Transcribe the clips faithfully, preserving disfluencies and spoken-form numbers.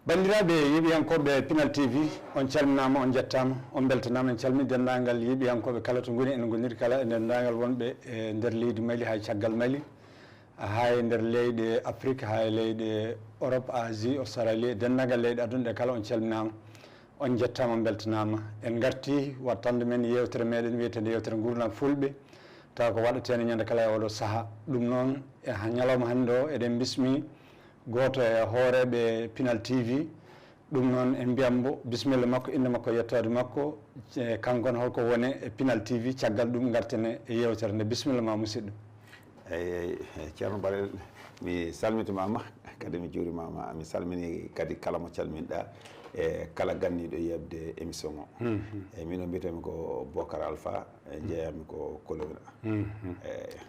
Banndiraaɓe yeeɓiyankooɓe Pinal T V, on calminaama, on njettaama, on mbeltanaama. En calmini denndaangal yeeɓiyankooɓe kala to ngoni, en ngoniri kala e denndaangal wonɓe e nder leydi Mali, haa e caggal Mali, haa e nder leyɗe Afrik, haa e leyɗe Europe, Asie, Australie, e denndaangal leyɗe aduna ɗe kala, on calminaama, on njettaama, on mbeltanaama. En ngartii wattande men yeewtere meɗen wiyeteende yeewtere nguurndam fulɓe, tawa ko waɗeteende ñande kala e oɗo sahaa. Ɗum noon, e ha-, ñalawma hannde o, eɗen bismi gooto e hooreeɓe Pinal T V. Ɗum noon, en mbiyat mbo bisimilla makko, innde makko, yettoode makko, e kanko ne, holko woni e Pinal T V. Caggal ɗum, ngarten e yeewtere nde. Bisimilla ma, musidɗo. Eyyi, eyyi, Ceerno Barel, mi salmitimaama, kadi mi juurimaama. Mi salmini kadi kala mo calminɗa, e kala ganniiɗo yeɓde émission o. Mhm. Eyyi, min o mbiyetemi ko Bocar Alpha, e jeeyami ko Kolowina. Mhm. Eyyi.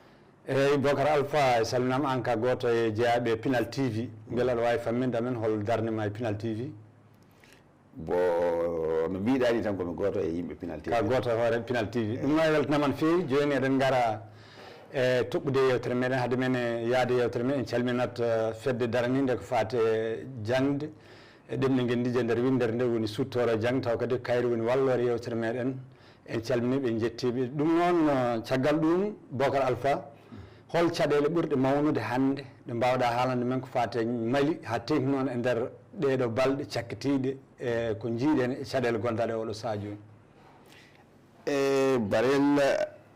Eyyi, Bocar Alpha, a salminaama, aan ka gooto e jeyaaɓe Pinal T V. Mbela aɗa waawi famminde amen hol darnde ma e Pinal T V? Bo no mbiɗa ni tan, ko mi gooto e yimɓe Pinal T V. Ka gooto e hoore Pinal T V. Ɗum noon weltanaama no feewi. Jooni eɗen ngara e toɓɓude yeewtere meɗen. Hade men e yaade yeewtere meɗen, en calminat, eh, fedde daraniinde ko faati e jaŋde e ɗemɗe ngenndiije nder winndere nde woni suttoro jaŋde, taw kadi ko kayre woni walloore yeewtere meɗen. En calminiiɓe, en njettiiɓe. Ɗum noon, eh, caggal ɗum, Bocar Alpha, hol caɗeele ɓurɗe mawnude hannde ɗe mbaawɗa haalande men ko faati e Mali, haa teeŋti noon e nder ɗeeɗo balɗe cakkitiiɗe, e ko njiiɗen e caɗeele gonɗe e oɗo sahaa jooni? E Barel,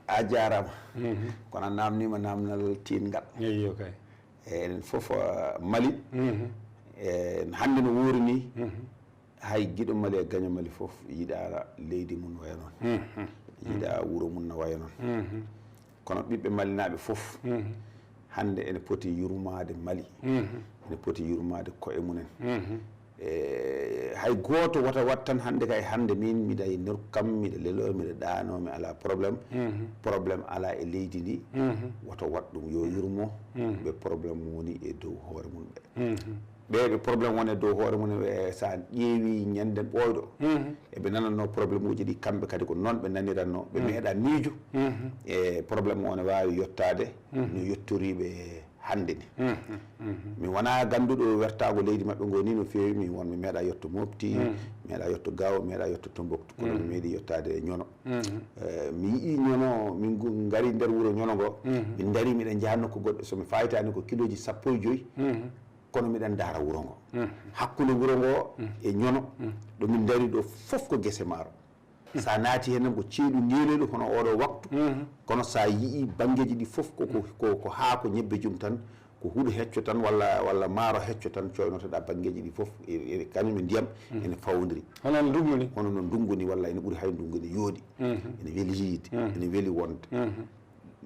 a jaaraama. Mhm. Kono a naamniima naamnal tiiɗngal. Eyyo kay. E enen fof, eh, Mali, mhm, e hannde no wuuri ni, mhm, hay giɗo Mali e gaño Mali fof yiɗaa leydi mum waya noon. Mhm. Yiɗaa wuro mum no waya noon. Mhm. Kono ɓiɓɓe Malinaaɓe fof, mhm, hannde ene poti yurmaade Mali. Mhm. Ene poti yurmaade koye mumen. Mhm. E hay gooto wota waɗ tan hannde kay, hannde min miɗa e nokku am, miɗa lelo, miɗa ɗaano, mi alaa problème. Mhm. Problème alaa e leydi ndi. Mhm. Woto waɗ ɗum, yo yurmo, mhm, ɓe problème woni e dow hoore mum ɓe. Mhm. Ɓe, ɓe problème woni e dow hoore mum ɓe, so a ƴeewi ñande ɓooyɗo, mhm, eɓe nanatno problème uji ɗi, kamɓe kadi ko noon ɓe naniratno, ɓe, mhm, meeɗa miijo, mhm, e problème o ne waawi yettaade, mhm, no yettori ɓe hannde ni. Mhm, mhm. Mi wonaa gannduɗo wertaago leydi maɓɓe ngo ni no feewi, mi won, mi meeɗa yetto Mopti, mhm, mi meeɗa yetto Gao, mi meeɗa yetto Tombouctou, kono mi, mhm, meeɗi yettaade e Ñono. Mhm. Eh, mi yi'i Ñono, min ngu-, ngari nder wuro Ñono ngo, mhm, min ndari, miɗen njaha nokku goɗɗo, so mi faytaani ko kilooji sappo e joy, mhm, kono miɗen ndaara wuro ngo. Mhm. Hakkunde wuro ngo, mhm, e Ñono, mhm, ɗo min ndari ɗo fof ko gese maaro. Sa naati heen ko ceeɗu ngeelooɗo hono oɗo waktu, mhm, kono sa yi'i banngeeji ɗi fof ko, ko, ko, ko haako ñebbe jum tan, ko huɗo hecco tan walla, walla maaro hecco tan coynotoɗa banngeeji ɗi fof, e, e, kañum e ndiyam, mhm, ene fawodiri. Hono ndungu ni? Hono no ndungu ni, walla ene ɓuri hay ndungu ni yooɗi. Mhm. Ene weli yiyde, mhm, ene weli wonde. Mhm.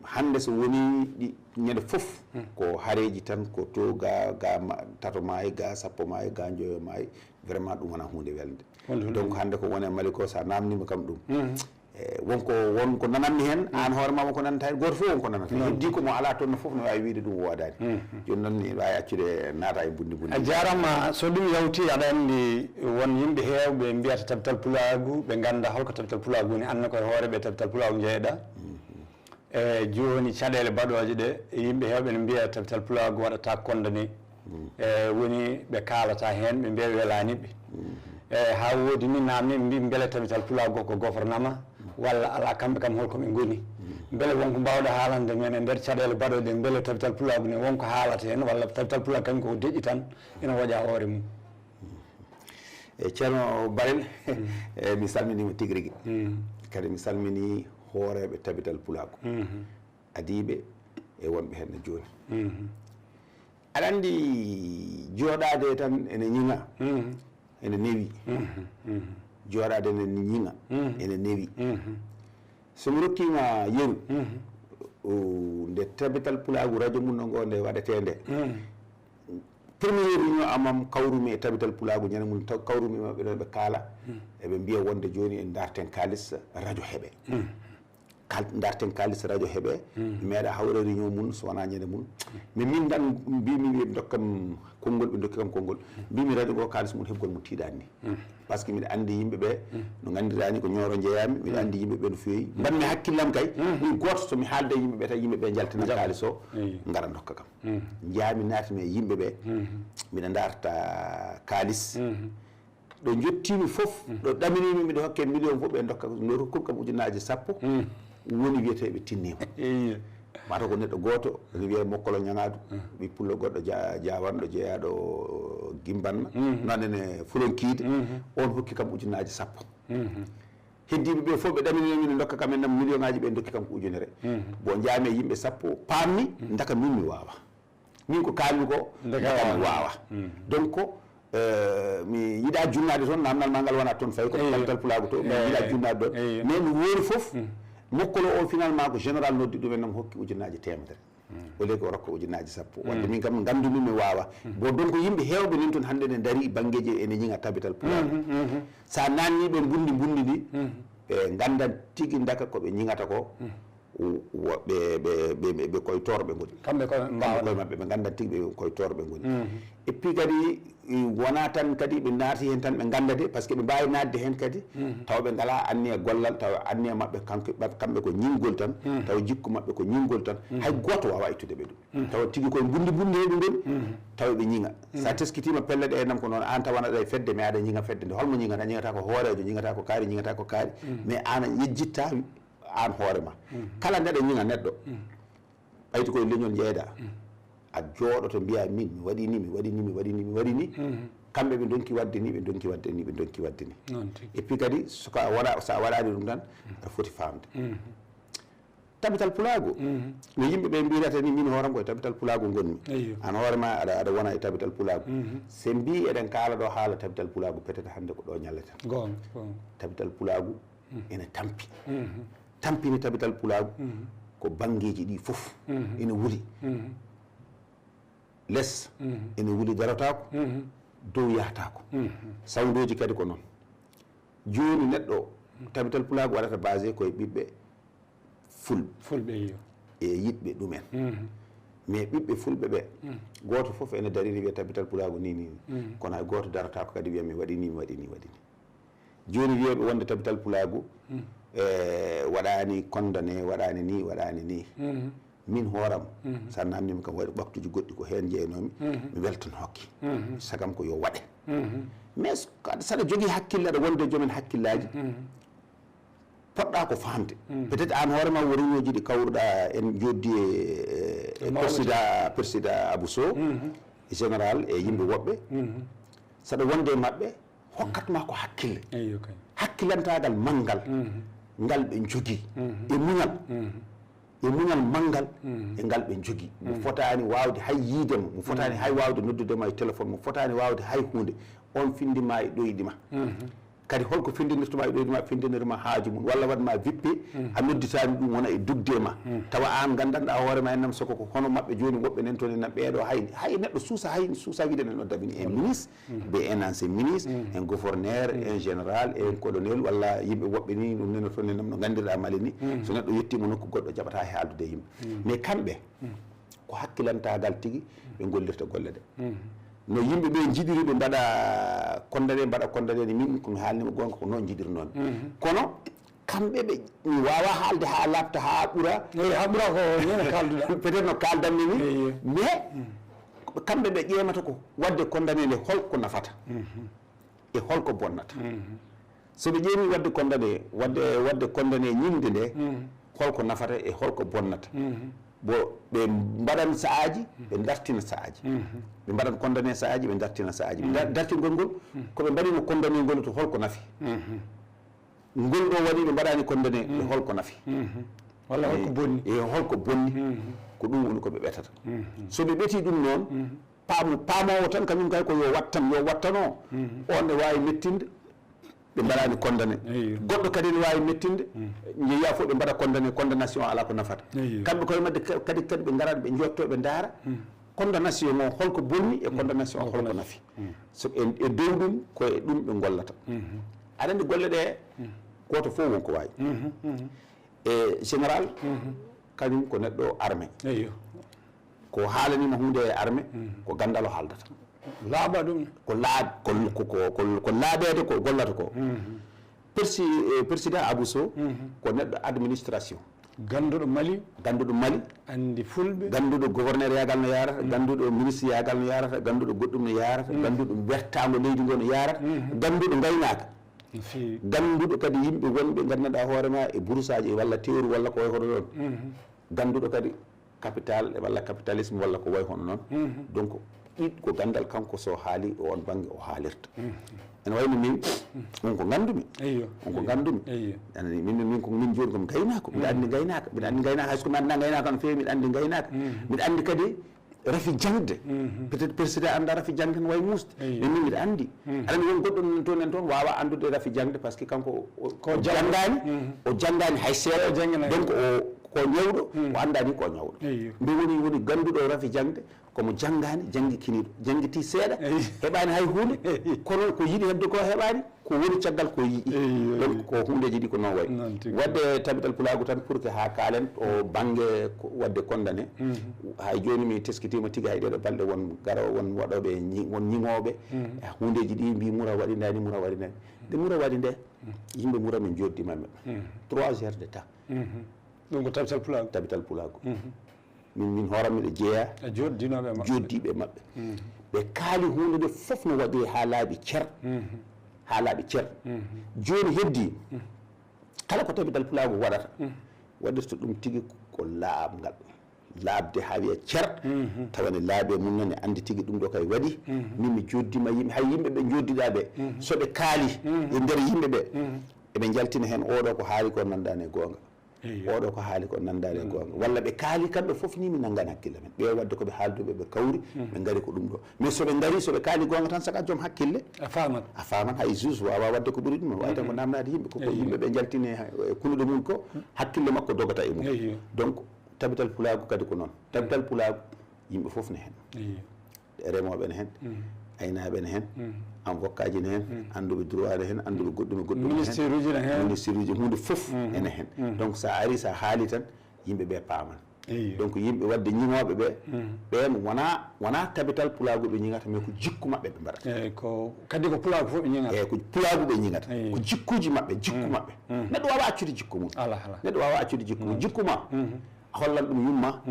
Hannde so woni ɗi ñande fof, hmm, ko hareeji tan, ko to ga, ga ma-, tato maayi, ga sappo maayi, ga njoyo maayi, vraiment ɗum wona huunde welnde. Wonde huunde welnde. Donc hannde ko woni e Mali ko, so a naamniima kam ɗum, hmm, e, won ko, won ko nananmi heen, hmm, aan hoore ma won ko nanata heen, gooto fof won ko nanata heen. Noon. Heddii ko mo alaa toon fof no waawi wiyde ɗum woodaani. Hmm, hmm. Jooni noon ina waawi accude naata e bunndi bunndi. A jaaraama, so ɗum yawti, aɗa anndi won yimɓe heewɓe mbiyata tabital pulaagu, ɓe ngannda holko tabital pulaagu woni, aan ne ko e hoore ɓe tabital pulaagu njeyeɗaa. Hmm, hmm. E jooni caɗeele baɗooje ɗe, yimɓe heewɓe ne mbiya tabital pulaagu waɗata konda ni. Mm. E woni ɓe kaalata heen, ɓe mbiya welaani ɓe. Mm. E haa woodi ni naamne, ɓe mbi mbele tabital pulaagu ko gouvernement walla alaa, kamɓe kam holko ɓe ngoni? Mm. Mbele wonko mbaawɗa haalande men e nder caɗeele baɗooje ɗe, mbele tabital pulaagu ne wonko haalata heen walla tabital pulaagu kañum koko deƴƴi tan ina woƴa hoore mum? E Ceerno Barel, mm, e mi salminiima tigi rigi. Mm. Kadi mi salmini hooreeɓe tabital pulaagu. Mhm. Adiiɓe e wonɓe heen no jooni. Mhm. Aɗa anndi jooɗaade tan ene ñiŋa, mhm, ene newi. Mhm, mhm. Jooɗaade ene ñiŋa, mhm, ene newi. Mhm. So mi rokkiima yeru, mhm, o, nde tabital pulaagu radio mum no ngo nde waɗetee nde. Mhm. Premier réunion amam kawrumi e tabital pulaagu ñande mum taw kawrumi e maɓɓe ɗon ɓe kaala. Hmm. Eɓe mbiya wonde jooni en darten kaalis radio heɓe. Hmm. Al- darten kaalis radio heɓe, mi meeɗa hawre réunion mum so wonaa ñande mum. Mais min tan mbimi ɓe dokkam konngol, ɓe dokki kam konngol. Mbimi radio ngo kaalis mum heɓgol mo tiiɗaani ni. Par ce que miɗa anndi yimɓe ɓe no nganndirani ko Ñooro njeyaami, miɗa anndi yimɓe ɓe no feewi. Mbaɗmi hakkillam kay, min gooto so mi haalde e yimɓe ɓe tan, yimɓe ɓe njaltina kaalis o, ngara ndokka kam. Njaami naatmi e yimɓe ɓe, miɗa darta kaalis. Ɗo njottimi fof, ɗo ɗaminimi miɗo hokke million fof, ɓe ndokka, no rokkum kam ujunnaaje sappo, woni wiyeteeɓe tinnima. Mata ko neɗɗo gooto, ene wiyee Mokkolo Ñaŋaadu, ɓii pullo goɗɗo ja-, jaawanɗo jeyaaɗo Gimbanna, non ene Fulonkiide, on hokki kam ujunnaaje sappo. Heddiiɓe ɓe fof ɓe ɗaminino min, ndokka kam en nam million ŋaaji, ɓe ndokki kam ko ujunere. Bon, njaami e yimɓe sappo, paammi, ndaka min mi waawa. Min ko kaalmi ko, ndaka mi waawa. Donc, euh, mi yiɗa junnaade toon, namdal ma ngal wona toon fayi, ko capital pulaagu to, mi yiɗa junnaade ɗoon. Mais mi woori fof, Mokkolo o finalement ko général noddi ɗum en nam hokki ujunnaaje teemedere. Au lieu ko rokka ujunnaaje sappo. Wadde min kam nganndumi mi waawa. Bon, donc yimɓe heewɓe nen toon hannde ne ndarii banngeeji ene ñiŋa tabital pulaagu. So a naatnii ɓe mbunndi mbunndi ndi, ɓe nganndan tigi ndaka ko ɓe ñiŋata ko, wo-, ɓe, ɓe, ɓe, ɓe, ɓe koye toorɓe ngoni. Kamɓe koye maɓɓe ɓe nganndan tigi ɓe koye toorɓe ngoni. Et puis kadi, i, wonaa tan kadi ɓe naati heen tan ɓe ngannda de, par ce que ɓe mbaawi naatde heen kadi, tawa ɓe ngalaa anniya gollal, tawa anniya maɓɓe kanko, ɓa-, kamɓe ko ñiŋgol tan, tawa jikku maɓɓe ko ñiŋgol tan, hay gooto waawaa ittude ɓe ɗum. Tawa tigi koye mbunndi mbunndi heɓe ngoni, tawa ɓe ñiŋa. So a teskitiima pelle ɗe nam ko noon, aan tawa aɗa e fedde, mais aɗa ñiŋa fedde nde. Holmo ñiŋata? A ñiŋata ko hooreejo, ñiŋata ko kaari, ñiŋata ko kaari, mais aan a yejjittaa aan hoore ma. Kala ndeɗa ñiŋa neɗɗo, ɓayti koye leñol njeeyɗaa, a jooɗoto mbiya min mi waɗi ni, mi waɗi ni, mi waɗi ni, mi waɗi ni. Kamɓe ɓe ndonki waɗde ni, ɓe ndonki waɗde ni, ɓe ndonki waɗde ni. Noon tigi. Et puis kadi so ka waɗa, so a waɗaani ɗum tan, aɗa foti faamde. Tabital pulaagu, no yimɓe ɓe mbirata ni, min hooram koye tabital pulaagu ngonmi. Aan hoore ma aɗa, aɗa wona e tabital pulaagu. So en mbii eɗen kaala ɗo haala tabital pulaagu, peut-être hannde ko ɗo ñalleten. Goonga, goonga. Tabital pulaagu ene tampi. Tampini tabital pulaagu ko banngeeji ɗi fof ene wuli. Les ene wuli darotaako, dow yahtaako. Sawndooji kadi ko noon. Jooni neɗɗo, tabital pulaagu waɗata basé koye ɓiɓɓe fulɓe. Fulɓe, iyo. E yiɗɓe ɗumen. Mais ɓiɓɓe fulɓe ɓe, gooto fof ene dariri wiya tabital pulaagu ni, ni, ni. Kono hay gooto darotaako kadi wiya mi waɗi ni, mi waɗi ni, waɗi ni. Jooni wiyooɓe wonde tabital pulaagu, e, waɗaani condamné, waɗaani ni, waɗaani ni. Min hooram, so a naamniima kam, waɗi waktuuji goɗɗi ko heen njeyanoomi, mi weltan hokke. Sagam ko yo waɗe. Mais so, ka-, saɗa jogii hakkille, aɗa wonde jomen hakkillaaji, poɗɗa ko faamde. Peut-être aan hoore ma, wo réunion ji ɗi kawruɗa en jooɗdi e, e, e président, président Abou Sow, e général, e yimɓe woɓɓe. Saɗa wonde e maɓɓe, hokkat ma ko hakkille. Eyo kay. Hakkilantaagal manngal, ngal ɓe njogii. E muñal. E muñal manngal, e ngal ɓe njogii. Mo fotaani waawde hay yiide ma, mo fotaani hay waawde noddude ma e téléphone, mo fotaani waawde hay huunde. On findi ma e ɗoyɗi ma. Kadi holko findinirtuma e ɗoyɗi ma, findinir ma haaju mum, walla waɗ ma vippé, a nodditaani ɗum, wona e dugde ma. Tawa aan nganndanɗaa hoore ma en nam, soko ko hono maɓɓe jooni, woɓɓe nen toon en nam, ɓeeɗo hay, hay neɗɗo suusa, hay suusa wiide nen o dabini en ministre, be en ancien ministre, en gouverneur, en général, en colonel, walla yimɓe woɓɓe ni, ɗum nen toon en nam no nganndirɗaa Mali ni. So neɗɗo yettiima nokku goɗɗo, jaɓataa e haaldude e yimɓe. Mais kamɓe, ko hakkilantaagal tigi ɓe gollirta golle ɗe. No yimɓe ɓe njiɗiri ɓe mbaɗa condamné, mbaɗa condamné ni, min ko mi haalnima goonga, ko noon njiɗirnoomi. Kono kamɓe ɓe, mi waawaa haalde haa laaɓta, haa ɓura. Eyi, haa ɓura ko ni no kaalduɗaa. Peut-être no kaaldanmi ni, eyi, mais kamɓe ɓe ƴeemata ko waɗde condamné nde holko nafata. E holko bonnata? So ɓe ƴeewi waɗde condamné, waɗde, waɗde condamné ñiŋde nde, holko nafata e holko bonnata? Bo ɓe mbaɗan sa'aaji, ɓe dartina sa'aaji. Ɓe mbaɗan condamné sa'aaji, ɓe dartina sa'aaji. Ɓe da-, dartingol ngol, ko ɓe mbaɗino condamné ngol to holko nafi? Ngol ɗo waɗi ɓe mbaɗaani condamné, e holko nafi? Walla holko bonni? E holko bonni? Ko ɗum woni ko ɓe ɓetata. So ɓe ɓetii ɗum noon, paamu, paamoowo tan, kañum kay ko yo waɗ tan, yo waɗ tan o. On ne waawi mettinde, ɓe mbaɗaani condamné. Eyo. Goɗɗo kadi ne waawi mettinde, njeyaa fof ɓe mbaɗa condamné, condamnation alaa ko nafata. Eyo. Kamɓe koye maɓɓe ka-, kadi, kadi ɓe ngaraani, ɓe njottoo, ɓe ndaara. Condamnation o holko bonni e condamnation o holko nafi. So e, e dow ɗum, ko e ɗum ɓe ngollata. Aɗa anndi golle ɗe, gooto fof won ko waawi. E général, kañum ko neɗɗo armé. Eyyo. Ko haalanima hunde e armé, ko gandal o haaldata. Laaɓa ɗum. Ko laaɓ-, ko, ko, ko, ko, ko laaɓeede ko gollata ko. Persi-, eh, président Abou Sow, ko neɗɗo administration. Ganduɗo Mali. Ganduɗo Mali. Andi fulɓe. Ganduɗo gouverneur yaagal no yaarata, ganduɗo ministre yaagal no yaarata, ganduɗo goɗɗum no yaarata, ganduɗo wertaango leydi ngo no yaarata, ganduɗo ngaynaaka. No feewi. Ganduɗo kadi yimɓe wonɓe gandanɗa hoore ma e burusaaji walla teeru walla ko way hono ɗon. Ganduɗo kadi capital walla capitalisme walla ko way hono noon. Donc ɗiɗ ko gandal kanko so haali o on bangge o haalirta. Ene wayno min, on ko gandumi. Eyyo. On ko gandumi. Eyyo. Anani min, min ko min joni komi gaynako, mbiɗa andi gaynaka, mbiɗa andi gaynaka, hay so ko mi anda gaynaka no feewi, mbiɗa andi gaynaka. Mbiɗa andi kadi rafi jangde. Peut-être président anda rafi jangde no wawi musde. Eyyo. Mais min mbiɗa andi. Aɗa andi won goɗɗo nan toon en toon wawa andude rafi jangde parce que kanko o, o, o jangani, o jangani hay seeɗa. Donc o ko ñawɗo, o andani ko ñawɗo. Eyyo. Nde woni, woni ganduɗo rafi jangde, komo jangani, jangikiniɗo, jangiti seeɗa, heɓani hay hunde, kono ko yiɗi hedde ko heɓani, ko woni caggal ko yiɗi. Eyyo. Donc ko hundeji ɗi ko noon wayi. Noon tigi. Wadde tabital pulagu tan pour que ha kaalen o bangge ko, wadde condamné. Hay joni mi teskitima tigi hay ɗeɗo balɗe won garo, won waɗoɓe ñi-, won ñiŋoɓe. Hundeji ɗi mbi mura waɗi ndani, mura waɗi ndani. Nde mura waɗi nde, yimɓe mura min joddi maɓɓe. Trois heures de temps. Ɗum ko tabital pulagu. Tabital pulagu. Min, min hooram miɗo jeeya. E joddinoɓe maɓɓe. Joddiɓe maɓɓe. Ɓe kaali hunde nde fof no waɗi ha laaɓi cer. Ha laaɓi cer. Joni heddi, kala ko tabital pulagu waɗata, waɗirta ɗum tigi ko laaɓngal. Laaɓde ha wiya cer, tawa ne laaɓi e mum noon, ne andi tigi ɗum ɗo kay waɗi. Min mi joddima yimɓe, hay yimɓe ɓe joddiɗa ɓe, so ɓe kaali e nder yimɓe ɓe, eɓe jaltina hen oɗo ko haali ko nandani e goonga. Eyyo. Oɗo ko haali ko nandani e goonga. Walla ɓe kaali kamɓe fof ni mi nangani hakkille men. Ɓe wadde ko ɓe haalduɓe, ɓe kawri, ɓe ngari ko ɗum ɗo. Mais so ɓe ngari, so ɓe kaali goonga tan, saka joom hakkille. A faaman. A faaman, hay juge wawa wadde ko ɓuri ɗum. Wawi tan ko namnade yimɓe, ko, ko yimɓe ɓe jaltini e, e kunuɗe mum ko, hakkille makko dogata e mum. Eyyo. Donc, tabital pulagu kadi ko noon. Tabital pulagu, yimɓe fof ne hen. Eyyo. Remooɓe ne hen, aynaaɓe ne hen, avocat ji ne hen, annduɓe droit ne hen, annduɓe goɗɗum e goɗɗum ne hen. Ministère uji ne hen. Ministère uji, hunde fof ene hen. Donc sa ari, sa haali tan, yimɓe ɓe paaman. Eyyo. Donc yimɓe wadde ñiŋooɓe ɓe, ɓen wona, wona tabital pulagu ɓe ñiŋata, mais ko jikku maɓɓe ɓe mbaɗata. Eyyi, ko, kadi ko pulagu fof ɓe ñiŋata. Eyyi, ko pulagu ɓe ñiŋata. Eyyi. Ko jikkuji maɓɓe, jikku maɓɓe. Neɗɗo wawa accude jikku mum. Ala, ala. Neɗɗo wawa accude jikku mum. Jikku ma, a hollan ɗum yumma.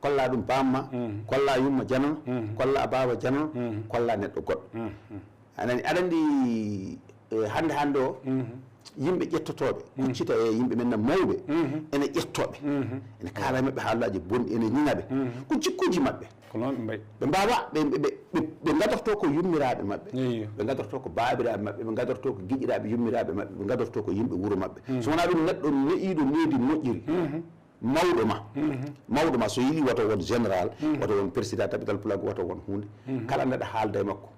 Kolla ɗum bamma, kolla yumma janano, kolla baaba janano, kolla neɗɗo goɗɗo. A nani, aɗa andi, eh, hande hande o, yimɓe ƴettotoɓe, kuccita e yimɓe men nan mawɓe, ene ƴettoɓe, ene kaala e maɓɓe haalullaji bonɗi, ene ñiŋaɓe. Ko jikkuji maɓɓe. Ko noon ɓe mbayi. Ɓe mbawa, ɓe, ɓe, ɓe, ɓe gadorto ko yummiraɓe maɓɓe. Eyyo. Ɓe gadorto ko baabiraɓe maɓɓe, ɓe gadorto ko giƴiraɓe yummiraɓe maɓɓe, ɓe gadorto ko yimɓe wuuro maɓɓe. So wona ɗum, neɗɗo neɗɗo needi moƴƴiri. Mawɗo ma, mawɗo ma, so yiɗi, woto won général, woto won président tabital pulagu, woto won hunde. Kala ndeɗa haalda e makko,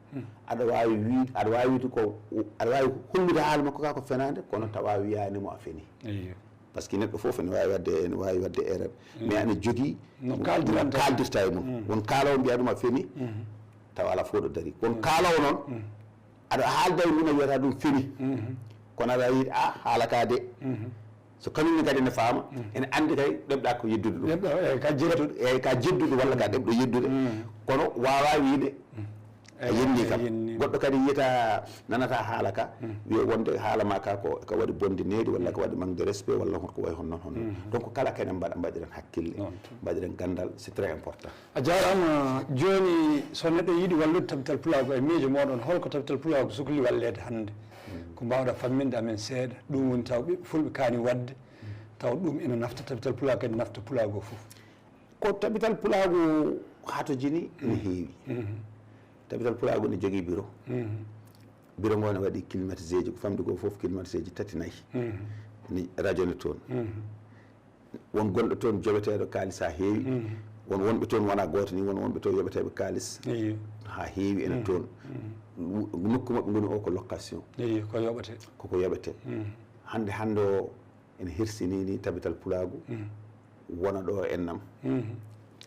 aɗa wawi wiide, aɗa wawi wiide ko, aɗa wawi hollude haala makko ka ko fenade, kono tawa wiyani mo a feni. Eyyo. Parce que neɗɗo fof ene wawi wadde, ene wawi wadde erreur. Mais aɗa jogui no kaldiranta e mum. Won kaalawo mbiya ɗum a feni, tawa ala fof ɗo dari. Won kaalawo noon, aɗa haalda e mum a wiyata ɗum feni. Kono aɗa wiide, a, haala ka de. So kañum ne kadi ne faama, ene andi kay ɗeɓɗa ko yeddude ɗum. Ɗeɓɗo, eyyi, ka jedduɗo. Eyyi, ka jeddude walla ka ɗeɓɗo yeddude. Kono wawa wiide, a yenni kam. Goɗɗo kadi yiyata, nanata haala ka, wiya wonde haala ma ka ko, ka waɗi bonde needi walla ka waɗi manque de respect walla ko wayi hono noon, hono noon. Donc kala kenen mbaɗa, mbaɗiren hakkille, mbaɗiren gandal, c'est très important. A jarama. Joni so neɗɗo yiɗi wallude tabital pulagu e miijo moɗon, holko tabital pulagu sukli walleede hannde? Ko mbawɗa famminde amen seeɗa, ɗum woni taw ɓiɓɓe fulɓe kaani wadde, taw ɗum ina nafta tabital pulagu kadi nafta pulagu o fof. Ko tabital pulagu hatojini ene heewi. Tabital pulagu ne jogii bureau. Bureau ngo ne waɗi climatisé ji, ko famɗi ko fof climatisé ji tati nayi. Ne radione toon. Won gonɗo toon joɓeteeɗo kaalis ha heewi. Won wonɓe toon wona gooto ni, won wonɓe toon yoɓeteeɓe kaalis ha heewi ene toon. Nokku maɓɓe ngoni o ko location. Eyyi, ko yoɓete. Koko yoɓete. Hande, hande o ene hersini ni tabital pulagu. Wona ɗo ennam.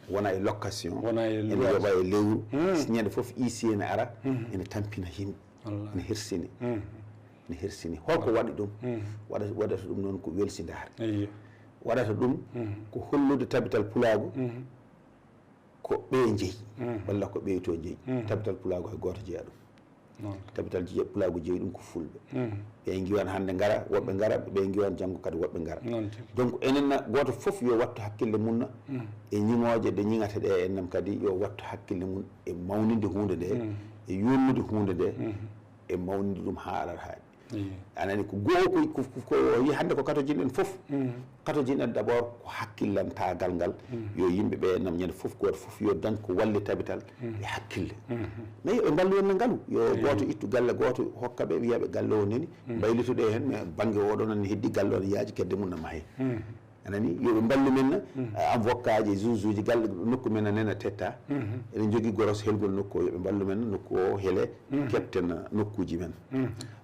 Wona e location. Wona e loyer. Ene yoɓa e lewru. Ñande fof huissier ene ara, ene tampina yimɓe. Wallaahi. Ene hersini. Ene hersini. Holko waɗi ɗum? Waɗa-, waɗata ɗum noon ko welsindaare. Eyyo. waɗata ɗum ko hollude tabital pulaagu ko ɓe jeyi walla ko ɓeyto jeyi. Tabital pulaagu hay gooto jeya ɗum. Tabital pulaagu jeyi ɗum ko fulɓe. Ɓe ngiwan hannde ngara, woɓɓe ngara, ɓe ngiwan janngo kadi woɓɓe ngara. Donc enen gooto fof yo wattu hakkille mum e ñiŋooje ɗe ñiŋata ɗe, en nam kadi yo wattu hakkille mum e mawninde huunde nde, e yuurnude huunde nde, e mawninde ɗum haa arat haaɗi. Anani ko goo ko yi hannde ko katojinɗen fof. Katojinɗen d'abord ko hakkillantaagal ngal. Yo yimɓe ɓe nam ñande fof gooto fof yo dañ ko walli tabital e hakkille. Mais yo ɓe mballu en no ngalu, yo gooto ittu galle gooto hokka ɓe, wiya ɓe galle o neni, mbaylituɗe heen, mais bannge oɗo nan heddi galle o ne yaaji, kedde mum na mahe. Anani yo ɓe mballu men na avocat ji, juge uji, galle nokku men na nena tetta. Eɗen jogii goros helgol nokku o, yo ɓe mballu men na nokku o hele, keɓten nokkuuji men.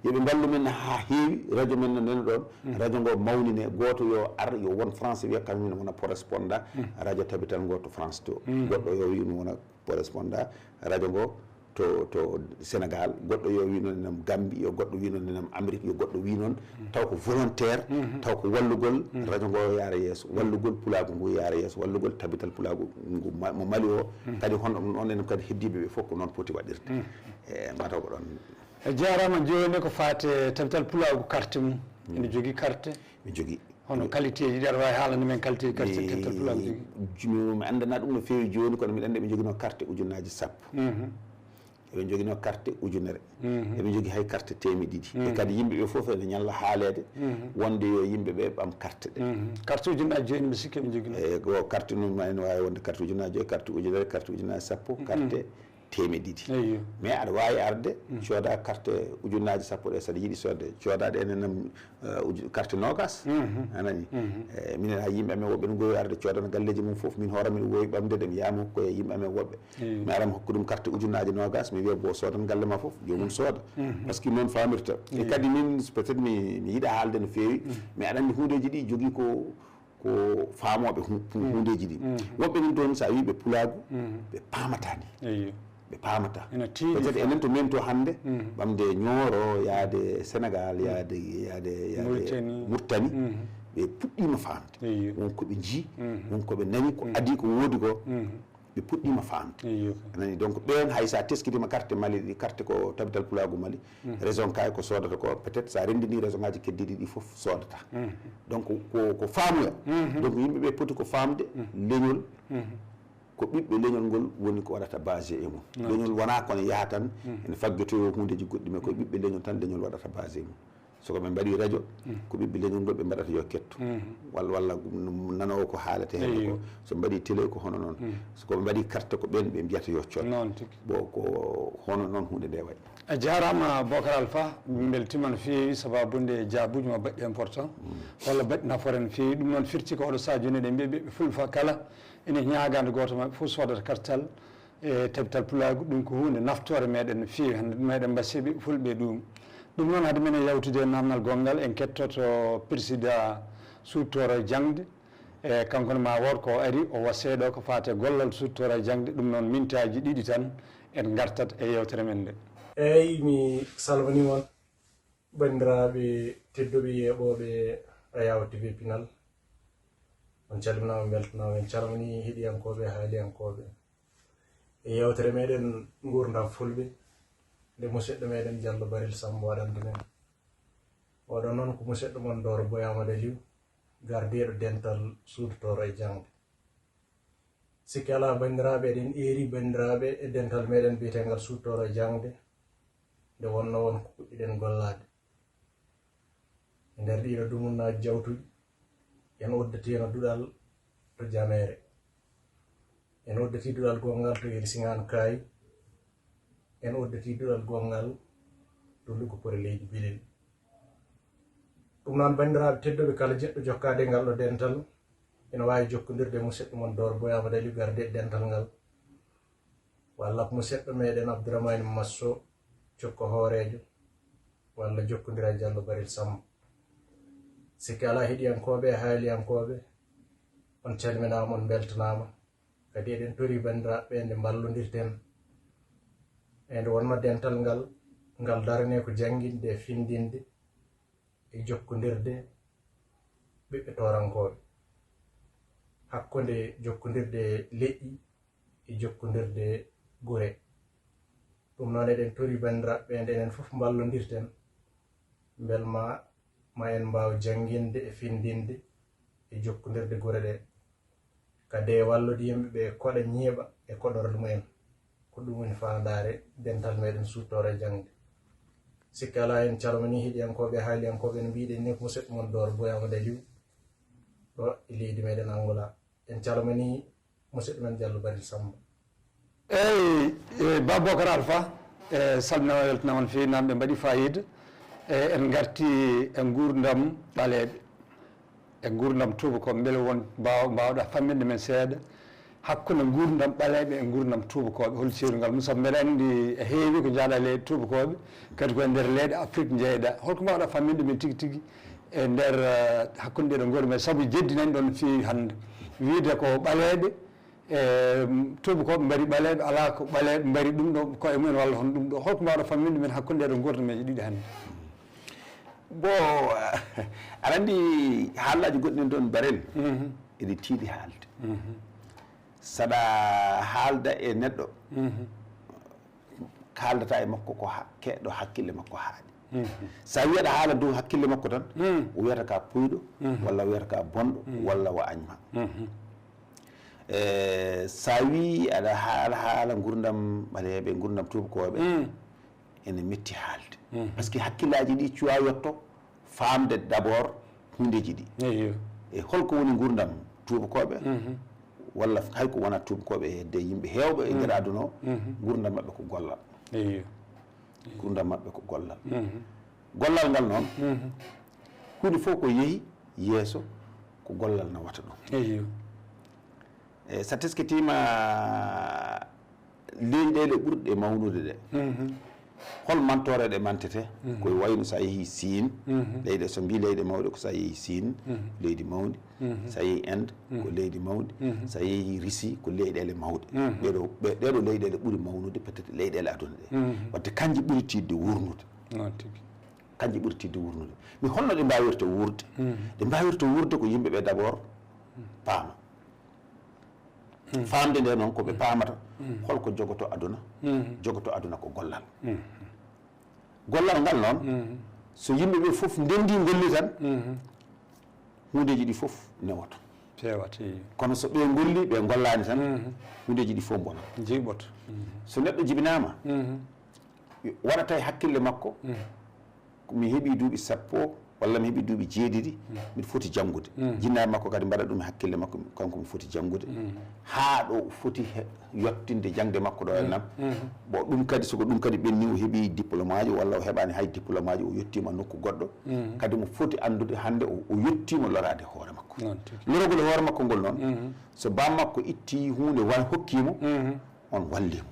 Yo ɓe mballu men na haa heewi, radio men na nena ɗoon, radio ngo mawnine, gooto yo ar, yo won France wiya kañum ne wona correspondant radio tabital ngo to France to. Goɗɗo yo wi ɗum wona correspondant radio ngo to to Sénégal, goɗɗo yo wi noon nam Gambie, yo goɗɗo wi noon nam Amérique, yo goɗɗo wi noon, taw ko volontaire, taw ko wallugol radio ngo yaara yeeso, wallugol pulaagu ngu yaara yeeso, wallugol tabital pulaagu ngu ma- mo Mali o, kadi hono ɗum ɗoon enen kadi heddiiɓe ɓe fof ko noon poti waɗirde. E mataw ko ɗoon. A jaaraama. Jooni ko faati e tabital pulaagu, carte mum ene jogii carte. Mi jogii. Hono qualité ji ɗi aɗa waawi haalande men qualité ji carte tabital pulaagu jogii? Mi anndanaa ɗum no feewi jooni, kono miɗa anndi eɓe njoginoo carte ujunnaaji sappo. Eɓe njoginoo carte ujunere. Eɓe njogii hay carte teemedde ɗiɗi. E kadi yimɓe ɓe fof ene ñalla haaleede wonde yo yimɓe ɓe ɓam carte ɗe. Carte ujunnaaji joyi mbi sikki eɓe njoginoo. E ko carte noon ma ene waawi wonde carte ujunnaaji joyi, carte ujunere, carte ujunnaaji sappo, carte teemedde ɗiɗi. Mais aɗa waawi arde cooda carte ujunnaaji sappo ɗe, saɗa yiɗi soodde, coodaɗe enen nam carte noogas. A nani? Minen hay yimɓe amen woɓɓe no ngowi arde coodana galleeji mum fof, min hooram miɗo wowi ɓamde de mi yaama hokkoya yimɓe amen woɓɓe. Mi ara mi hokka ɗum carte ujunnaaji noogas, mi wiya bo soodan galle ma fof, joomum sooda. Parce que noon faamirta. E kadi min peut-être mi mi yiɗa haalde no feewi, mais aɗa anndi huundeeji ɗi jogii ko ko faamooɓe hu- hu- huundeeji ɗi. Woɓɓe min toon so a wii ɓe pulaagu, ɓe paamataani. Ɓe paamata. Ina tiiɗi. Peut-être enen to men to hannde, ɓamde Ñooro, yaade Sénégal, yaade yaade yaade Mauritanie. Murtani, ɓe puɗɗiima faamde. Won ko ɓe njii, won ko ɓe nani, ko adii ko woodi ko, ɓe puɗɗiima faamde. A nani? Donc ɓeen hay so a teskitiima carte Mali ɗi, carte ko tabital pulaagu Mali, région kay ko soodata ko, peut-être so a renndinii région ngaaji keddiiɗi ɗi fof soodata. Donc ko ko faamuya. Donc yimɓe ɓe poti ko faamde leñol, ko ɓiɓɓe leñol ngol woni ko waɗata basé e mum. Leñol wonaa kono yaha tan ene faggitoyo huundeeji goɗɗi, mais ko ɓiɓɓe leñol tan leñol waɗata basé e mum. So ko ɓe mbaɗi radio, ko ɓiɓɓe leñol ngol ɓe mbaɗata yo ketto. Walla walla nanoowo ko haalete heen ko. So mbaɗi télé ko hono noon. So ko ɓe mbaɗi carte ko ɓeen ɓe mbiyata yo coodo. Noon tigi. Bon ko hono noon huunde nde wayi. A jaaraama Bocar Alpha, min mbeltiima no feewi sababu nde jaabuuji ma baɗɗi important walla baɗɗi nafoore no feewi. Ɗum noon firti ko oɗo sahaa jooni eɗen mbiya ɓiɓɓe fulɓe fof kala ene ñaagaa nde gooto maɓɓe fof soodata kartal e tabital pulaagu. Ɗum ko huunde naftoore meɗen no feewi hannde, ɗum meɗen mbasiyɓe fulɓe ɗum. Ɗum noon hade men e yawtude e naamnal gonngal en kettoto président suuɗtooro e jaŋde. E kanko ne ma wood ko o ari o wasee ɗo ko faati e gollal suuɗtooro e jaŋde, ɗum noon mintaaji ɗiɗi tan en ngartat e yewtere men nde. Eeyi, mi salminiima on banndiraaɓe tedduɓe yeeɓooɓe Ayaw T V Pinal. On calminaama, mbeltanaama, en calminii heɗiyankooɓe e haaliyankooɓe. E yewtere meɗen nguurndam fulɓe nde musidɗo meɗen Jallo Barel Sambo waɗande men. Oɗo noon ko musidɗo mon Dooro Boy Amadou Aliou, gardiiɗo dental suuɗtooro e jaŋde. Sikki alaa banndiraaɓe eɗen eeri banndiraaɓe e dental meɗen biyeteengal suuɗtooro e jaŋde nde wonnoo won ko puɗɗiɗen gollaade. E nder ɗiiɗo dumunnaaji jawtuɗi, en udditiino duɗal to Jameere. En udditi duɗal gonngal to Iri Siŋaan Kaay. En udditi duɗal gonngal to Lugo Pore Leydi Bilel. Ɗum noon banndiraaɓe tedduɓe kala jiɗɗo jokkaade ngal ɗo dental ina waawi jokkondirde e musidɗo mon Dooro Boy Amadou Aliou gardiiɗo dental ngal. Walla ko musidɗo meɗen Abdourahmane Masso cokko hooreejo walla jokkondira e Jallo Barel Sambo. Sikki alaa heɗiyankooɓe e haaliyankooɓe on calminaama on mbeltanaama. Kadi eɗen tori banndiraaɓe ɓe nde mballondirten e nde wonnoo dental ngal, ngal daranee ko jannginde e finndinde e jokkondirde ɓiɓɓe toorankooɓe. hakkunde jokkondirde leƴƴi e jokkondirde gure. Ɗum noon eɗen tori banndiraaɓe ɓe nde enen fof mballondirten mbel ma ma en mbaaw jannginde e findinde e jokkondirde gure ɗe. Kadi e wallude yimɓe ɓe koɗa ñeeɓa e koɗorle mumen. Ko ɗum woni faandaare dental meɗen suuɗtoore jaŋde. Sikke alaa en calminii heɗiyankooɓe e haaliyankooɓe no mbiɗen ni ko musidɗo mon Dooro Boy Amadou Aliou ɗo e leydi meɗen Angola. En calminii musidɗo men Diallo Barel Samba. Eyyi, Babocar Alpha, e salminama weltanama no fewi, namɓe mbaɗi fayida. E en garti e gurdam ɓaleɓe, e gurdam tubakoɓe, beele won mbawɗa famminde men seeɗa hakkunde gurdam ɓaleɓe e gurdam tubakoɓe, hol ceerugal mum, sabu mbeɗa andi e heewi ko jaaɗa e leyɗe tubakoɓe, kadi koye nder leyɗe Afrique jeyɗa, holko mbawɗa famminde men tigui tigui e nder hakkunde ɗeɗo gurdam, saabu jeddinani ɗon no fewi hande, wiide ko ɓaleɓe e tubakoɓe mbari ɓaleɓe, ala ko ɓaleɓe mbari ɗum ɗo koye mumen walla hono ɗum ɗo, holko mbawɗa famminde men hakkunde ɗeɗo gurdameji ɗiɗi hande? Bon, aɗa andi haalaji goɗɗi ɗon barel ene tiiɗi haalde. Saɗa haalda e neɗɗo kaaldata e makko ko keɗɗo hakkille makko haaɗi. Sa wi aɗa haala dow hakkille makko tan, o wiyata ka puyɗo, walla o wiyata ka bonɗo, walla wa añma. E sa wi aɗa haala haala gurdam ɓaleɓe, gurdam tubakoɓe, ene metti haalde. Par ce que hakkillaji ɗi cuwa yetto faamde d' abord hundeji ɗi. E holko woni gurdam tubakoɓe, walla hay ko wona tubakoɓe, hedde yimɓe hewɓe e nder aduna o, gurdam maɓɓe ko gollal. Gurdam maɓɓe ko gollal. Gollal ngal noon, hunde fof ko yeehi yeeso ko gollal nawata ɗum. E sa teskitima leyɗele ɓurɗe mawnude ɗe, hol mantore ɗe mantete? Koye wayno sa yeehi Siin, leyɗe, so mbi leyɗe mawɗe, ko sa yeehi Siin, leydi mawndi, sa yeehi Inde, ko leydi mawndi, sa yeehi Russie, ko leyɗele mawɗe. Ɗeɗo ɓe- ɗeɗo leyɗele ɓuri mawnude peut-être leyɗele aduna ɗe, wadde kanji ɓuri tiiɗde wurnude. Noon tigi. Kanji ɓuri tiiɗde wurnude. Mi holno ɗe mbawirta wuurde? Ɗe mbawirta wuurde ko yimɓe ɓe d' abord paama. Faamde nde noon ko ɓe paamata holko jogoto aduna. Jogoto aduna ko gollal. Gollal ngal noon, so yimɓe ɓe fof ndendi ngolli tan, hundeji ɗi fof newoto. Feewata, iyo. Kono so ɓe ngolli, ɓe ngollani tan, hundeji ɗi fof mbonat. Jiiɓoto. So neɗɗo jibinaama, waɗata e hakkille makko, mi heɓi duuɓi sappo walla mi heɓi duuɓi jeeɗiɗi, mbiɗa foti janngude. Jinnaaɓe makko kadi mbaɗa ɗum e hakkille makko, kanko mi foti janngude, haa ɗo o foti he- yottinde jaŋde makko ɗo e nam. Bon, ɗum kadi, soko ɗum kadi ɓenni, o heɓi diplôme aji walla o heɓani hay diplôme aji, o yettima nokku goɗɗo, kadi mo foti anndude hannde o o yettima lorade hoore makko. Lorogol hoore makko ngol noon, so bammakko itti huunde wa hokkimo, on wallimo.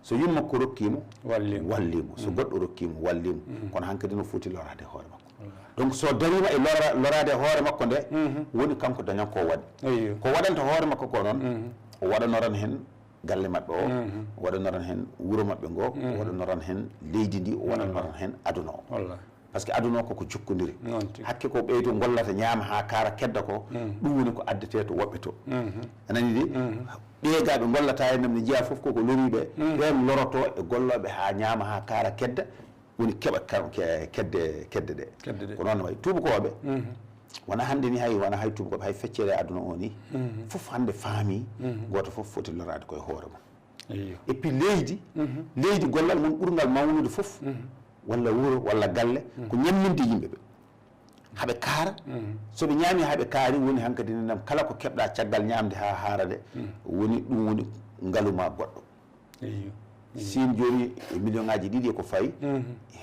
So yumma ko rokkimo, wallimo. Wallimo. So goɗɗo rokkimo, wallimo. Kono hankadi no foti lorade hoore makko. Donc so darima e lora- lorade hoore makko nde, woni kanko dañan ko waɗi. Eyyo. Ko waɗanta hoore makko ko noon, o waɗanoran hen galle maɓɓe o, o waɗanoran hen wuro maɓɓe ngo, o waɗanoran hen leydi ndi, o waɗanoran hen aduna o. Wallahi. Par ce que aduna o koko jokkodiri. Noon tigi. Hakke ko ɓeydo gollata, ñaama haa kaara, kedda ko, ɗum woni ko addete to woɓɓe to. A nani de? Ɓeegaɓe gollata e nam ne jeeya fof koko loriɓe, ɓen loroto e golloɓe haa ñaama haa kaara, kedda, woni keɓa kam ke- kedde kedde ɗe. Kedde ɗe. Ko noon wayi tubakoɓe, wona hannde ni, hay wona hay tubakoɓe, hay feccere aduna o ni, fof hannde faami, gooto fof foti lorade koye hoore mum. Iyo. Et puis leydi, leydi gollal mum ɓurgal mawnude fof, walla wuro walla galle, ko ñamminde yimɓe ɓe, haɓe kaara. So ɓe ñaami haɓe kaari, woni hankadi ne nam kala ko keɓɗa caggal ñamde ha haara de, woni ɗum woni ngalu ma goɗɗo. Iyo. Siin jooni e million ngaji ɗiɗi e ko fayi,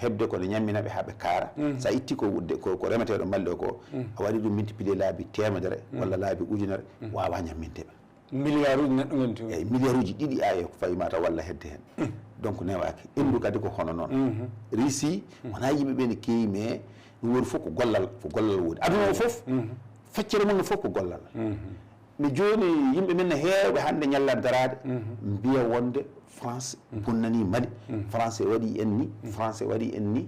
heɓde ko ne ñammina ɓe haɓe kaara. Sa itti ko wudde ko ko remeteɗo malli o ko, a waɗi ɗum multiplier laabi temedere walla laabi ujunere, wawa ñamminde ɓe. Milliard uji neɗɗo ngoni toon. Eyyi, milliard uji ɗiɗi a e ko fayi mata walla hedde hen. Donc newaki. Endu kadi ko hono noon. Risi, wona yimɓe ɓe ne keewi, mais ɗum woni fof ko gollal, ko gollal woni. Aduna o fof, feccere mum no fof ko gollal. Mais jooni yimɓe men ne heewɓe hannde ñalla daraade, mbiya wonde France bonnani Mali, France waɗi en ni, France waɗi en ni.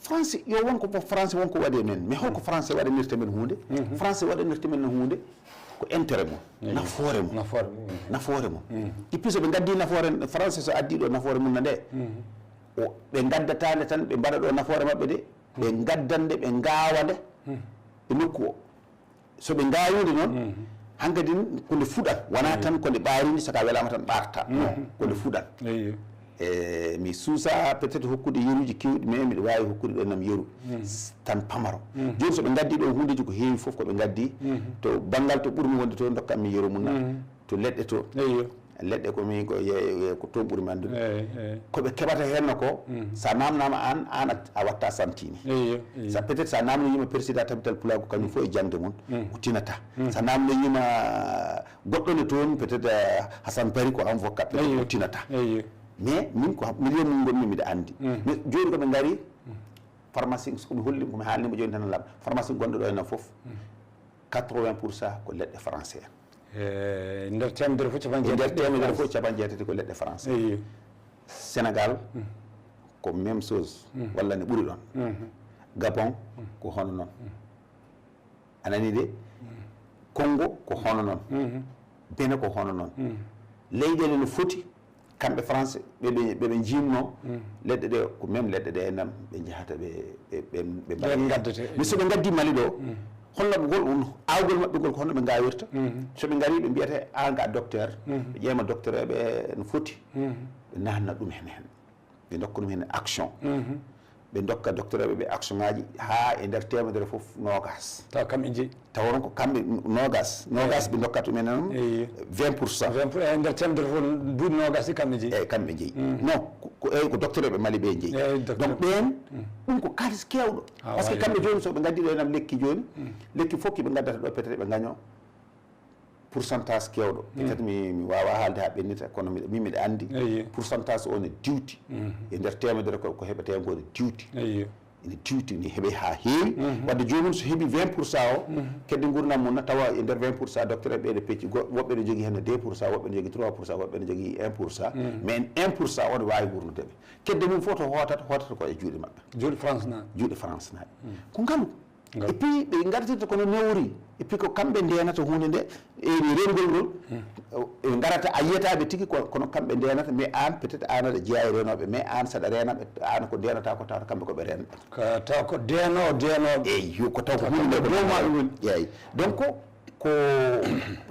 Français, yo wonko fof français wonko waɗi e men, mais holko français waɗanirta men huunde? Français waɗanirta men no huunde ko intérêt mum, nafoore mum. Nafoore mum. Nafoore mum. Et puis so ɓe ngaddi nafoore français, so addi ɗo nafoore mum na nde, o ɓe ngaddata nde tan ɓe mbaɗa ɗo nafoore maɓɓe de, ɓe ngaddan nde, ɓe ngaawa nde e nokku o. So ɓe ngaawii nde noon, hankadi ko nde fuɗan, wonaa tan ko nde ɓaarindi, so ka welaama tan ɓaarta. Non, ko nde fuɗan. E mi suusa peut-être hokkude yeruuji keewɗi, mais miɗo waawi hokkude ɗo nam yeru tan pamaro. Jooni so ɓe ngaddii ɗo huundeeji ko heewi fof ko ɓe ngaddii, to banngal to ɓurmi wonde to, ndokkan mi yeru mum na to leɗɗe to. Leɗɗe ko min ko ye-, ye-, ko toon ɓuri mi anndude. Ko ɓe keɓata heen ko, so a naamnaama aan, aan a, a watta santini. Sa peut-être so a naamnoyiima président tabital pulaagu, kañum fof e jaŋde mum, o tinata. So a naamnoyiima goɗɗo ne toon, peut-être, eh, Hassan Paris ko avocat, peut-être o tinata. Mais min ko milieu mum ngonmi, miɗa anndi. Mais jooni ko ɓe ngari, pharmacie, ko mi holli, ko mi haalni mo jooni tan, laaɓa. Pharmacie gonɗo ɗo e nan fof, quatre-vingts pour cent ko leɗɗe français en. E nder teemedere fof, capanɗe jeetati. E nder teemedere fof, capanɗe jeetati ko leɗɗe français. Sénégal, ko même chose, walla ne ɓuri ɗoon. Gabon, ko hono noon. A nanii de? Congo, ko hono noon. Benin, ko hono noon. Leyɗeele no foti, kamɓe France, ɓe, ɓe, ɓe, ɓe njiimnoo, leɗɗe ɗe, ko même leɗɗe ɗe enam, ɓe njahata, ɓe, ɓe, ɓe, ɓe mbaɗa. Ɓen ngaddete. Mais so ɓe ngaddii Mali ɗo, holno ɓe ngol, aawgol maɓɓe ngol, ko honno ɓe ngaawirta? So ɓe ngarii, ɓe mbiyata, "Aan ka docteur," ɓe ƴeema docteur ɓe no foti, ɓe naatna ɗum heen heen. Ɓe ndokka ɗum heen action. Ɓe ndokka docteur ɓe, ɓe action ŋaaji haa e nder teemedere fof noogaas. Taw kamɓe njeyi. Taw on ko kamɓe noogaas. Noogaas ɓe ndokkata ɗum en noon vingt pour cent. Vingt pour cent, e nder teemedere fof, buuɗi noogaas ɗi kamɓe njeyi. Eeyi, kamɓe njeyi. Non, ko, ko, eeyi, ko docteur ɓe Mali ɓe njeyi. Eeyi, docteur. Donc, ɓeen, ɗum ko kaalis keewɗo. Ah, parce que kamɓe jooni, so ɓe ngaddii ɗo enam lekki jooni, lekki fof ki ɓe ngaddata ɗo, peut-être ɓe ngañoo pourcentage keewɗo. Peut-être mi, mi waawaa haalde haa ɓennita, kono mi, min miɗa anndi pourcentage o ne diwti. E nder teemedere ko, ko heɓetee ngo ne diwti. Ene diwti, ne heɓe haa heewi. Wadde joomum so heɓi vingt pour cent o, kedde nguurndam mum na tawa e nder vingt pour cent, docteur ɓe ne pecci, go-, woɓɓe ne njogii heen deux pour cent, woɓɓe ne njogii trois pour cent, woɓɓe ne njogii un pour cent. Mais un pour cent o ne waawi wuurnude ɓe. Kedde mum fof to hootata, hootata ko e juuɗe maɓɓe. Juuɗe France naaɓe. Juuɗe France naaɓe. Ko ngalu. Et puis, ɓe ngartirta kono newri. Et puis, ko kamɓe ndeenata huunde nde, e rengol ngol. Ɓe ngarata, a yiyata ɓe tigi, ko, kono kamɓe ndeenata, mais aan, peut-être, aan aɗa jeyaa e reenooɓe, mais aan, saɗa reena ɓe, aan ko ndeenata ko, tawata kamɓe ko ɓe reenɓe. Ko taw ko deenoowo, deenooɓe. Eeyi, yo, ko taw ko huunde nde ko dow maɓɓe woni. Eeyi. Donc, ko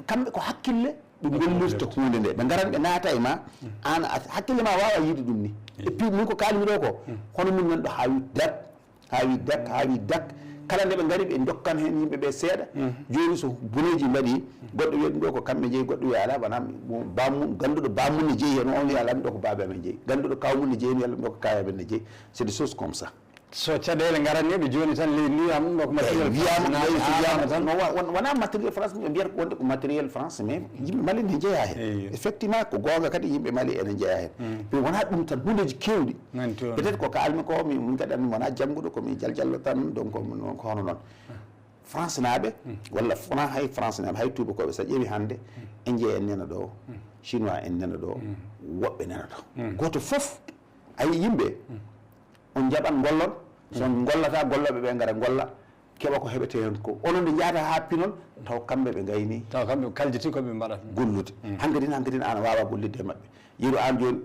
kamɓe ko hakkille ɓe gollirta huunde nde. Ɓe ngaran, ɓe naata e ma, aan, a, hakkille ma waawa yiide ɗum ni. Et puis, min ko kaalmi ɗo ko, hono mum nan ɗo haa wi dat, haa wi dak, haa wi dak. Kala nde ɓe ngari, ɓe ndokkan heen yimɓe ɓe seeɗa. Jooni so boneeji mbaɗi, goɗɗo wiya ɗum ɗo ko kamɓe njeyi, goɗɗo wiya alaa, wonaa mo-, baammum, ngannduɗo baammum ne jeyi heen, on wiya alaa, ɗum ɗo ko baaba amen jeyi. Ngannduɗo kaaw mum ne jeyi, wiya ɗum ɗo ko kaaw amen ne jeyi. C'est des choses comme ça. So caɗeele ngaraniiɓe jooni tan, ley ndiyam ɗum ɗo ko matériel wiyaama, français, eeyi, so wiyaama tan. No wa-, won-, wonaa matériel France, ɓe mbiyata ko wonde ko matériel France, mais yimɓe Mali ne njeyaa heen. Eeyi. Effectivement, ko goonga kadi, yimɓe Mali ene njeyaa heen. Mais wonaa ɗum tan, huundeeji keewɗi. Peut-être ko kaalmi ko, min, min kadi, min wonaa jannguɗo, ko min jaljallo tan, donc, ko hono noon. France naaɓe, walla wonaa hay France naaɓe, hay tuubakooɓe, so a ƴeewi hannde, Indien en nena ɗo, Chinois en nena ɗo, woɓɓe nena ɗo. Gooto fof, a yii yimɓe, on njaɓan ngollon, so on ngollata, gollooɓe ɓe ngara ngolla, keɓa ko heɓetee heen ko. Onon nde njahata haa pinol, taw kamɓe ɓe ngayni. Taw kamɓe kaljiti ko ɓe mbaɗata. Gollude. Hankadin, hankadin aan a waawaa gollidde e maɓɓe. Yeru aan jooni,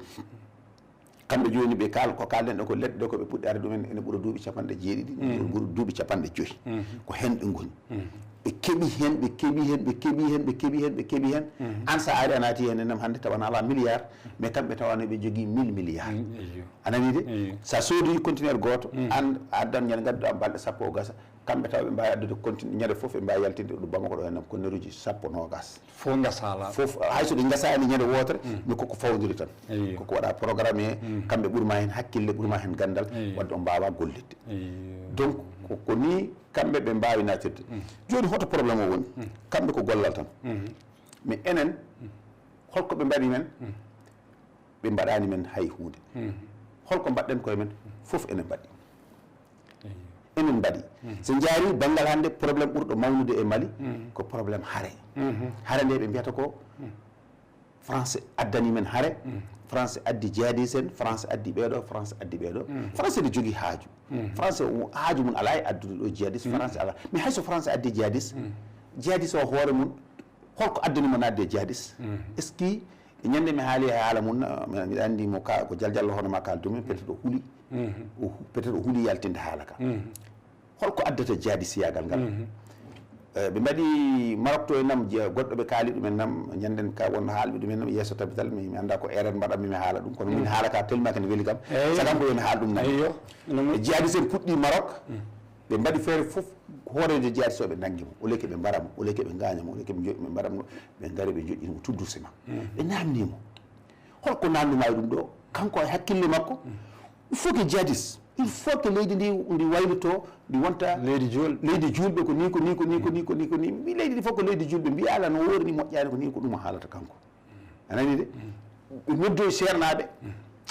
kamɓe jooni ɓe kaal-, ko kaalɗen ɗo ko leɗɗe ɗo ko ɓe puɗɗi arde ɗumen ene ɓura duuɓi capanɗe jeeɗiɗi, ene ɓura duuɓi capanɗe joyi. Ko heen ɓe ngoni. Ɓe keɓi heen, ɓe keɓi heen, ɓe keɓi heen, ɓe keɓi heen, ɓe keɓi heen. Aan so a ari a naati heen enam hannde tawa na alaa milliard, mais kamɓe tawa ne ɓe njogii mille milliards. A nanii de? Eeyi. So a soodii conteneur gooto, aan a addan ñande ngadduɗaa balɗe sappo o gasa, kamɓe tawa ɓe mbaawi addude continu-, ñande fof ɓe mbaawi yaltinde ɗum Bamako ɗo enam conteneuruuji sappo noogaas. Fof ngasa laaɓa. Fof, hay so ɗi ngasaani ñande wootere, mais koko fawndiri tan. Eeyi. Koko waɗa programme, kamɓe ɓuri ma heen hakkille, ɓuri ma heen ganndal, wadde on mbaawaa gollidde. Eeyi. Donc, ko, ko nii kamɓe ɓe mbaawi naatirde. Jooni hoto problème o woni? Kamɓe ko gollal tan. Mais enen, holko ɓe mbaɗi men? Ɓe mbaɗaani men hay huunde. Holko mbaɗɗen koye men? Fof enen mbaɗi. Emin mbaɗi. So njaarii banngal hannde, problème ɓurɗo mawnude e Mali ko problème hare. Hare nde ɓe mbiyata ko Français addani men hare. Français addi jihadiste en, français addi ɓeeɗo, français addi ɓeeɗo. Français ne jogii haaju. Français o haaju mum alaa e addude ɗo jihadiste. Français alaa, mais hayso français addi jihadiste, jihadiste o hoore mum, holko addani mo naatde e jihadiste? Est-ce que ñande mi haali e haala mum, miɗa anndi mo ka ko jaljallo hono ma kaal dumi, peut-être o huli. O hu- peut-être o huli yaltinde haala ka. Holko addata jihadisiyaagal ngal? Eh, ɓe mbaɗi Marok to e nam, je- goɗɗo ɓe kaali ɗumen nam, ñanden ka won haalɓe ɗumen nam yeeso tabital, mi mi annda ko erreur mbaɗanmi mi haala ɗum, kono min haala ka tellement kene weli kam. Sagam ko yo mi haal ɗum nam. Eyyo. E jihadiste en puɗɗi Marok, ɓe mbaɗi feere fof, hooreejo jihadiste o ɓe nanngi mo, o leke ɓe mbara mo, o leke ɓe ngaaña mo, o leke ɓe njo- ɓe mbara mo, ɓe ngari ɓe njoƴƴini mo tout doucement. Ɓe namni mo, holko namnuma e ɗum ɗo? Kanko e hakkille makko, il faut que jihadiste, il faut que leydi ndi ndi waylito, ndi wonta leydi juulɓe, leydi juulɓe, ko ni, ko ni, ko ni, ko ni, ko ni, ko ni. Mbi leydi ndi fof ko leydi juulɓe, mbiya ala no woori ni, moƴƴaani, ko ni, ko ɗum o haalata kanko. A nani de? Ɓe noddoyi seernaaɓe,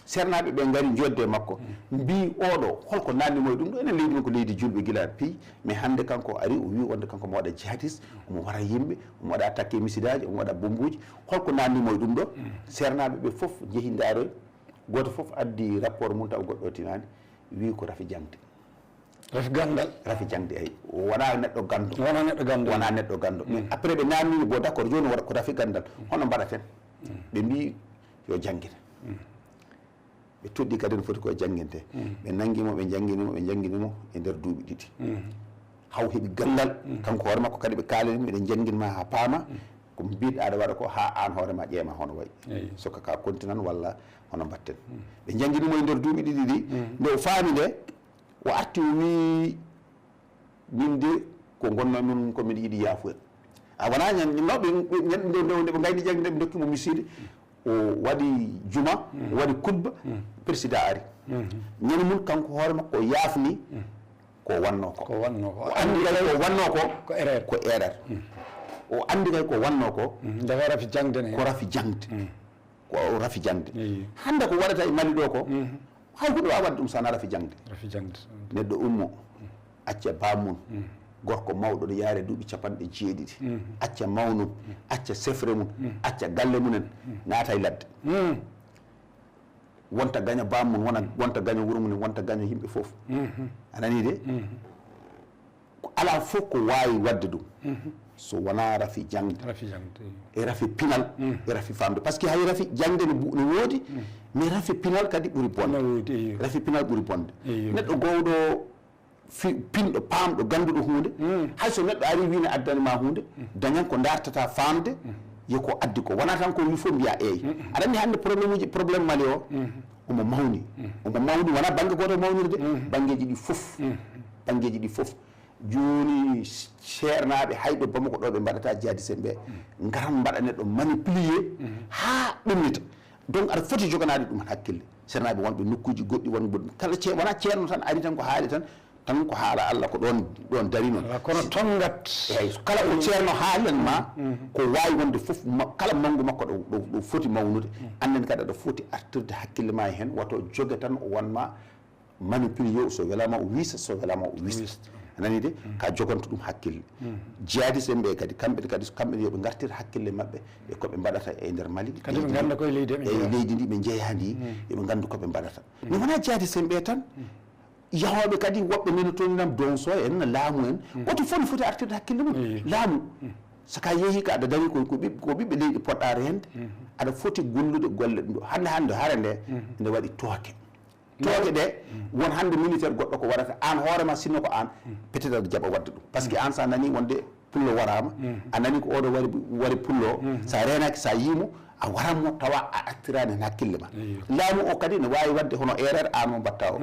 seernaaɓe ɓe ngari jodde e makko, mbi oɗo holko nanni mo e ɗum ɗo? Enen leydi men ko leydi juulɓe gila piy, mais hannde kanko ari, o wi wonde kanko mo waɗa jihadiste, omo wara yimɓe, omo waɗa attaqué misidaaji, omo waɗa bombuuji. Holko nanni mo e ɗum ɗo? Seernaaɓe ɓe fof njehi ndaaroy. Gooto fof addi rapport mum taw goɗɗo o tinaani, wi ko rafi jaŋde. Rafi ganndal. Rafi jaŋde, eyi. Wona neɗɗo ganndo. Wona neɗɗo ganndo. Wona neɗɗo ganndo. Mais après ɓe namnii, bon, d'accord, jooni wara ko rafi ganndal. Hono mbaɗaten? Ɓe mbi yo janngine. Ɓe toɗɗi kadi no foti ko jannginte. Ɓe nanngi mo, ɓe njanngini mo, ɓe njanngini mo e nder duuɓi ɗiɗi. Haw heɓi ganndal, kanko hoore makko kadi ɓe kaalani mo, eɗen njanngin ma haa paama, ko mbiɗ aɗa waɗa ko haa aan hoore ma ƴeema hono wayi. Eyi. So ko ka continue walla hono mbaɗten. Ɓe njanngini mo e nder duuɓi ɗiɗi ɗi, nde o faami nde, o arti o wi, min de ko ngonno min ko miɗo yiɗi yaafuya. A wona ñande, no ɓe, ɓe, ñande nde, nde, nde ɓe ngayni jangde, ɓe ndokki mo misiide, o waɗi juma, o waɗi kutba, président ari. Ñande mum kanko hoore makko o yaafni ko wanno ko. Ko wanno ko. O anndi kay ko wanno ko, ko erreur. Ko erreur. O anndi kay ko wanno ko, nde ko rafi jangde ne. Ko rafi jangde. Ko rafi jangde. Eyi. Hannde ko waɗata e Mali ɗo ko, hay huɗo wawa waɗde ɗum so wona rafi jangde. Rafi jangde. Neɗɗo ummo, acca bammum, gorko mawɗo no yaare duuɓi capanɗe jeeɗiɗi, acca mawnum, acca sefre mum, acca galle mumen, naata e ladde. Wonta gaña bammum, wona, wonta gaña wuro mum, wonta gaña yimɓe fof. A nani de? Ko alaa fof ko waawi waɗde ɗum, so wonaa rafi jaŋde, rafi jaŋde, e rafi pinal, e rafi faamde. Par ce que hay rafi jaŋde no bu- no woodi, mais rafi pinal kadi ɓuri bonde. No woodi, eyo. Rafi pinal ɓuri bonde. Eyo. Neɗɗo gowɗo fi- pinɗo, paamɗo, gannduɗo huunde, hay so neɗɗo ari wii ne addani ma huunde, dañan ko dartata faamde, yo ko addi ko. Wonaa tan ko wi fof mbiya eey. Aɗa anndi hannde problème uji, problème Mali o, omo mawni. Omo mawni, wonaa bannge gooto mawnirde, banngeeji ɗi fof. Banngeeji ɗi fof. Jooni, seernaaɓe hay ɗo Bamako ɗo ɓe mbaɗata jihadiste en ɓe, ngaran mbaɗa neɗɗo manipuler haa ɗummita. Donc aɗa foti joganaade ɗum hakkille. Seernaaɓe wonɓe nokkuuji goɗɗi, wonɓe kala ce- wonaa ceerno tan ari tan ko haali tan, tan ko haala Allah ko ɗoon, ɗoon dari noon. Alaa, kono tonngat. Eey, kala ko ceerno haalen ma, ko waawi wonde fof, ma- kala manngu makko ɗo, ɗo, ɗo foti mawnude, annden kadi aɗa foti artirde hakkille ma e heen, wato joge tan o won ma, manipule yo, so welama o wisa, so welama o wista. Wista. A nani de? Ka joganto ɗum hakkille. Jihadiste en ɓe kadi, kamɓe kadi, kamɓe yo ɓe ngartir hakkille maɓɓe e ko ɓe mbaɗata e nder Mali. Kadi ɓe ngannda koye leydi ndi ɓe njeyaa. Leydi ndi ɓe njeyaa ndi, yo ɓe nganndu ko ɓe mbaɗata. Mais wonaa jihadiste en ɓe tan, yahooɓe kadi, woɓɓe nana toon nam donso en, laamu en. Gooto fof no foti artirde hakkille mum. Eyi. Laamu. So ka yehi ka aɗa dañi ko, ko ɓiɓ- ko ɓiɓɓe leydi poɗɗa reende, aɗa foti gollude golle ɗum ɗo. Hannde, hannde, hare nde, nde waɗi tooke. Tooke ɗe, won hannde militaire goɗɗo ko waɗata, aan hoore ma, sinno ko aan, peut-être aɗa jaɓa waɗde ɗum. Par ce que aan so a nanii wonde pullo waraama, a nanii ko oɗo wari, wari pullo o, so a reenaaki, so a yii mo, a waran mo tawa a artiraani heen hakkille ma. Eyo. Laamu o kadi ne waawi waɗde hono erreur aan mo mbaɗta o.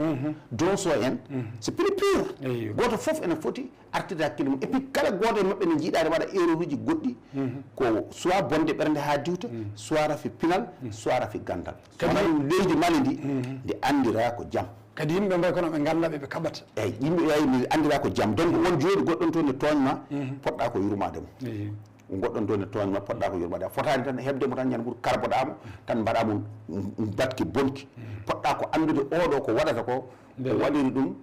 Donso en, c'est plus pur. Eyo. Gooto fof ene foti artirde hakkille mum. Et puis kala gooto e maɓɓe ne njiɗaade waɗa erreur uji goɗɗi, ko soit bonde ɓernde haa diwta, soit rafi pinal, soit rafi ganndal. Kadi wona ɗum leydi Mali ndi, ndi anndira ko jam. Kadi yimɓe mbayi kono ɓe ngannda ɓe, ɓe kaɓata. Eyi, yimɓe wayi ndi anndira ko jam. Donc won jooni goɗɗo toon ne tooñma, poɗɗa ko yurmaade mo. Eyi. Goɗɗo toon ne tooñma, poɗɗa ko yurmaade. A fotaani tan heɓde mo tan ñande ɓuri karboɗa mo, tan mbaɗa mo batki bonki. Poɗɗa ko anndude oɗo ko waɗata ko, o waɗiri ɗum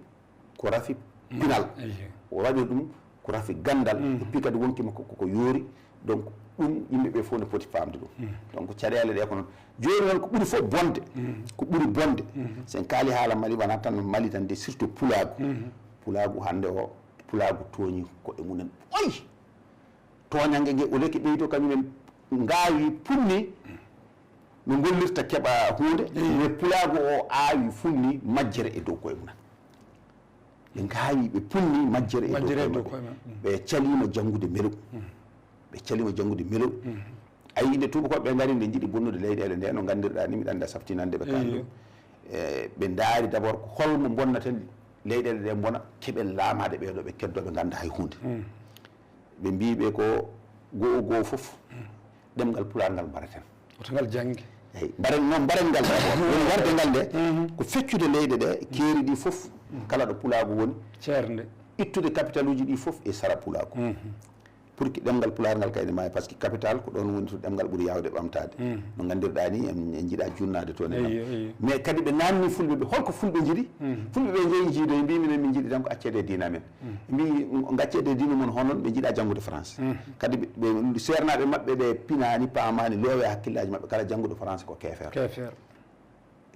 ko rafi pinal. Eyi. O waɗi ɗum ko rafi ganndal. Et puis kadi wonki makko koko yoori. Donc Ɗum yimɓe ɓe fof ne poti faamde ɗum. Donc caɗeele ɗe ko noon. Jooni noon ko ɓuri fof bonde, ko ɓuri bonde, so en kaali haala Mali, wonaa tan Mali tan de, surtout pulaagu. Pulaagu hannde o, pulaagu tooñi ko e mumen ɓooyi. Tooñannge nge o leki ɓeydo, kañum en ngaawi punni no ngollirta keɓa huunde, mais pulaagu o aawi funni majjere e dow koye mumen. Ɓe ngaawi, ɓe punni majjere e dow koye maɓɓe. Ɓe caliima janngude melo. Ɓe caliima janngude melo. Ayi, nde tuubakooɓe ɓe ngari, nde njiɗi bonnude leyɗeele nde, no nganndirɗaa ni, miɗa annda saftinande ɓe kamɓe. E, ɓe ndaari d'abord ko holmo bonnaten leyɗeele ɗe mbona, keɓen laamaade ɓeeɗo ɓe keddooɓe ngannda hay huunde. Ɓe mbii ɓe ko goo goo fof, ɗemngal pulaar ngal mbaraten. Woto ngal jannge. Eyi, mbaren noon, mbaren ngal d'abord. Woni warde ngal nde, ko feccude leyɗe ɗe, keeri ɗi fof, kala ɗo pulaagu woni. Ceernde. Ittude capitaluuji ɗi fof e sara pulaagu. Pour que ɗemngal pulaar ngal kayne maayi, par ce que capital ko ɗoon woni to ɗemngal ɓuri yaawde ɓamtaade. No nganndirɗaa ni, en, en njiɗaa junnaade toon e ngal. Mais kadi ɓe naamni fulɓe ɓe, holko fulɓe njiɗi? Fulɓe ɓe njeyi njiidoyi, mbii minen min njiɗi tan ko accede e diina men. Mbii, ngacceede e diina mon hono ɓe njiɗaa janngude français. Kadi ɓe, ɓe seernaaɓe maɓɓe ɓe pinaani, paamaani, loowe hakkillaaji maɓɓe, kala jannguɗo français ko keefeero. Keefeero.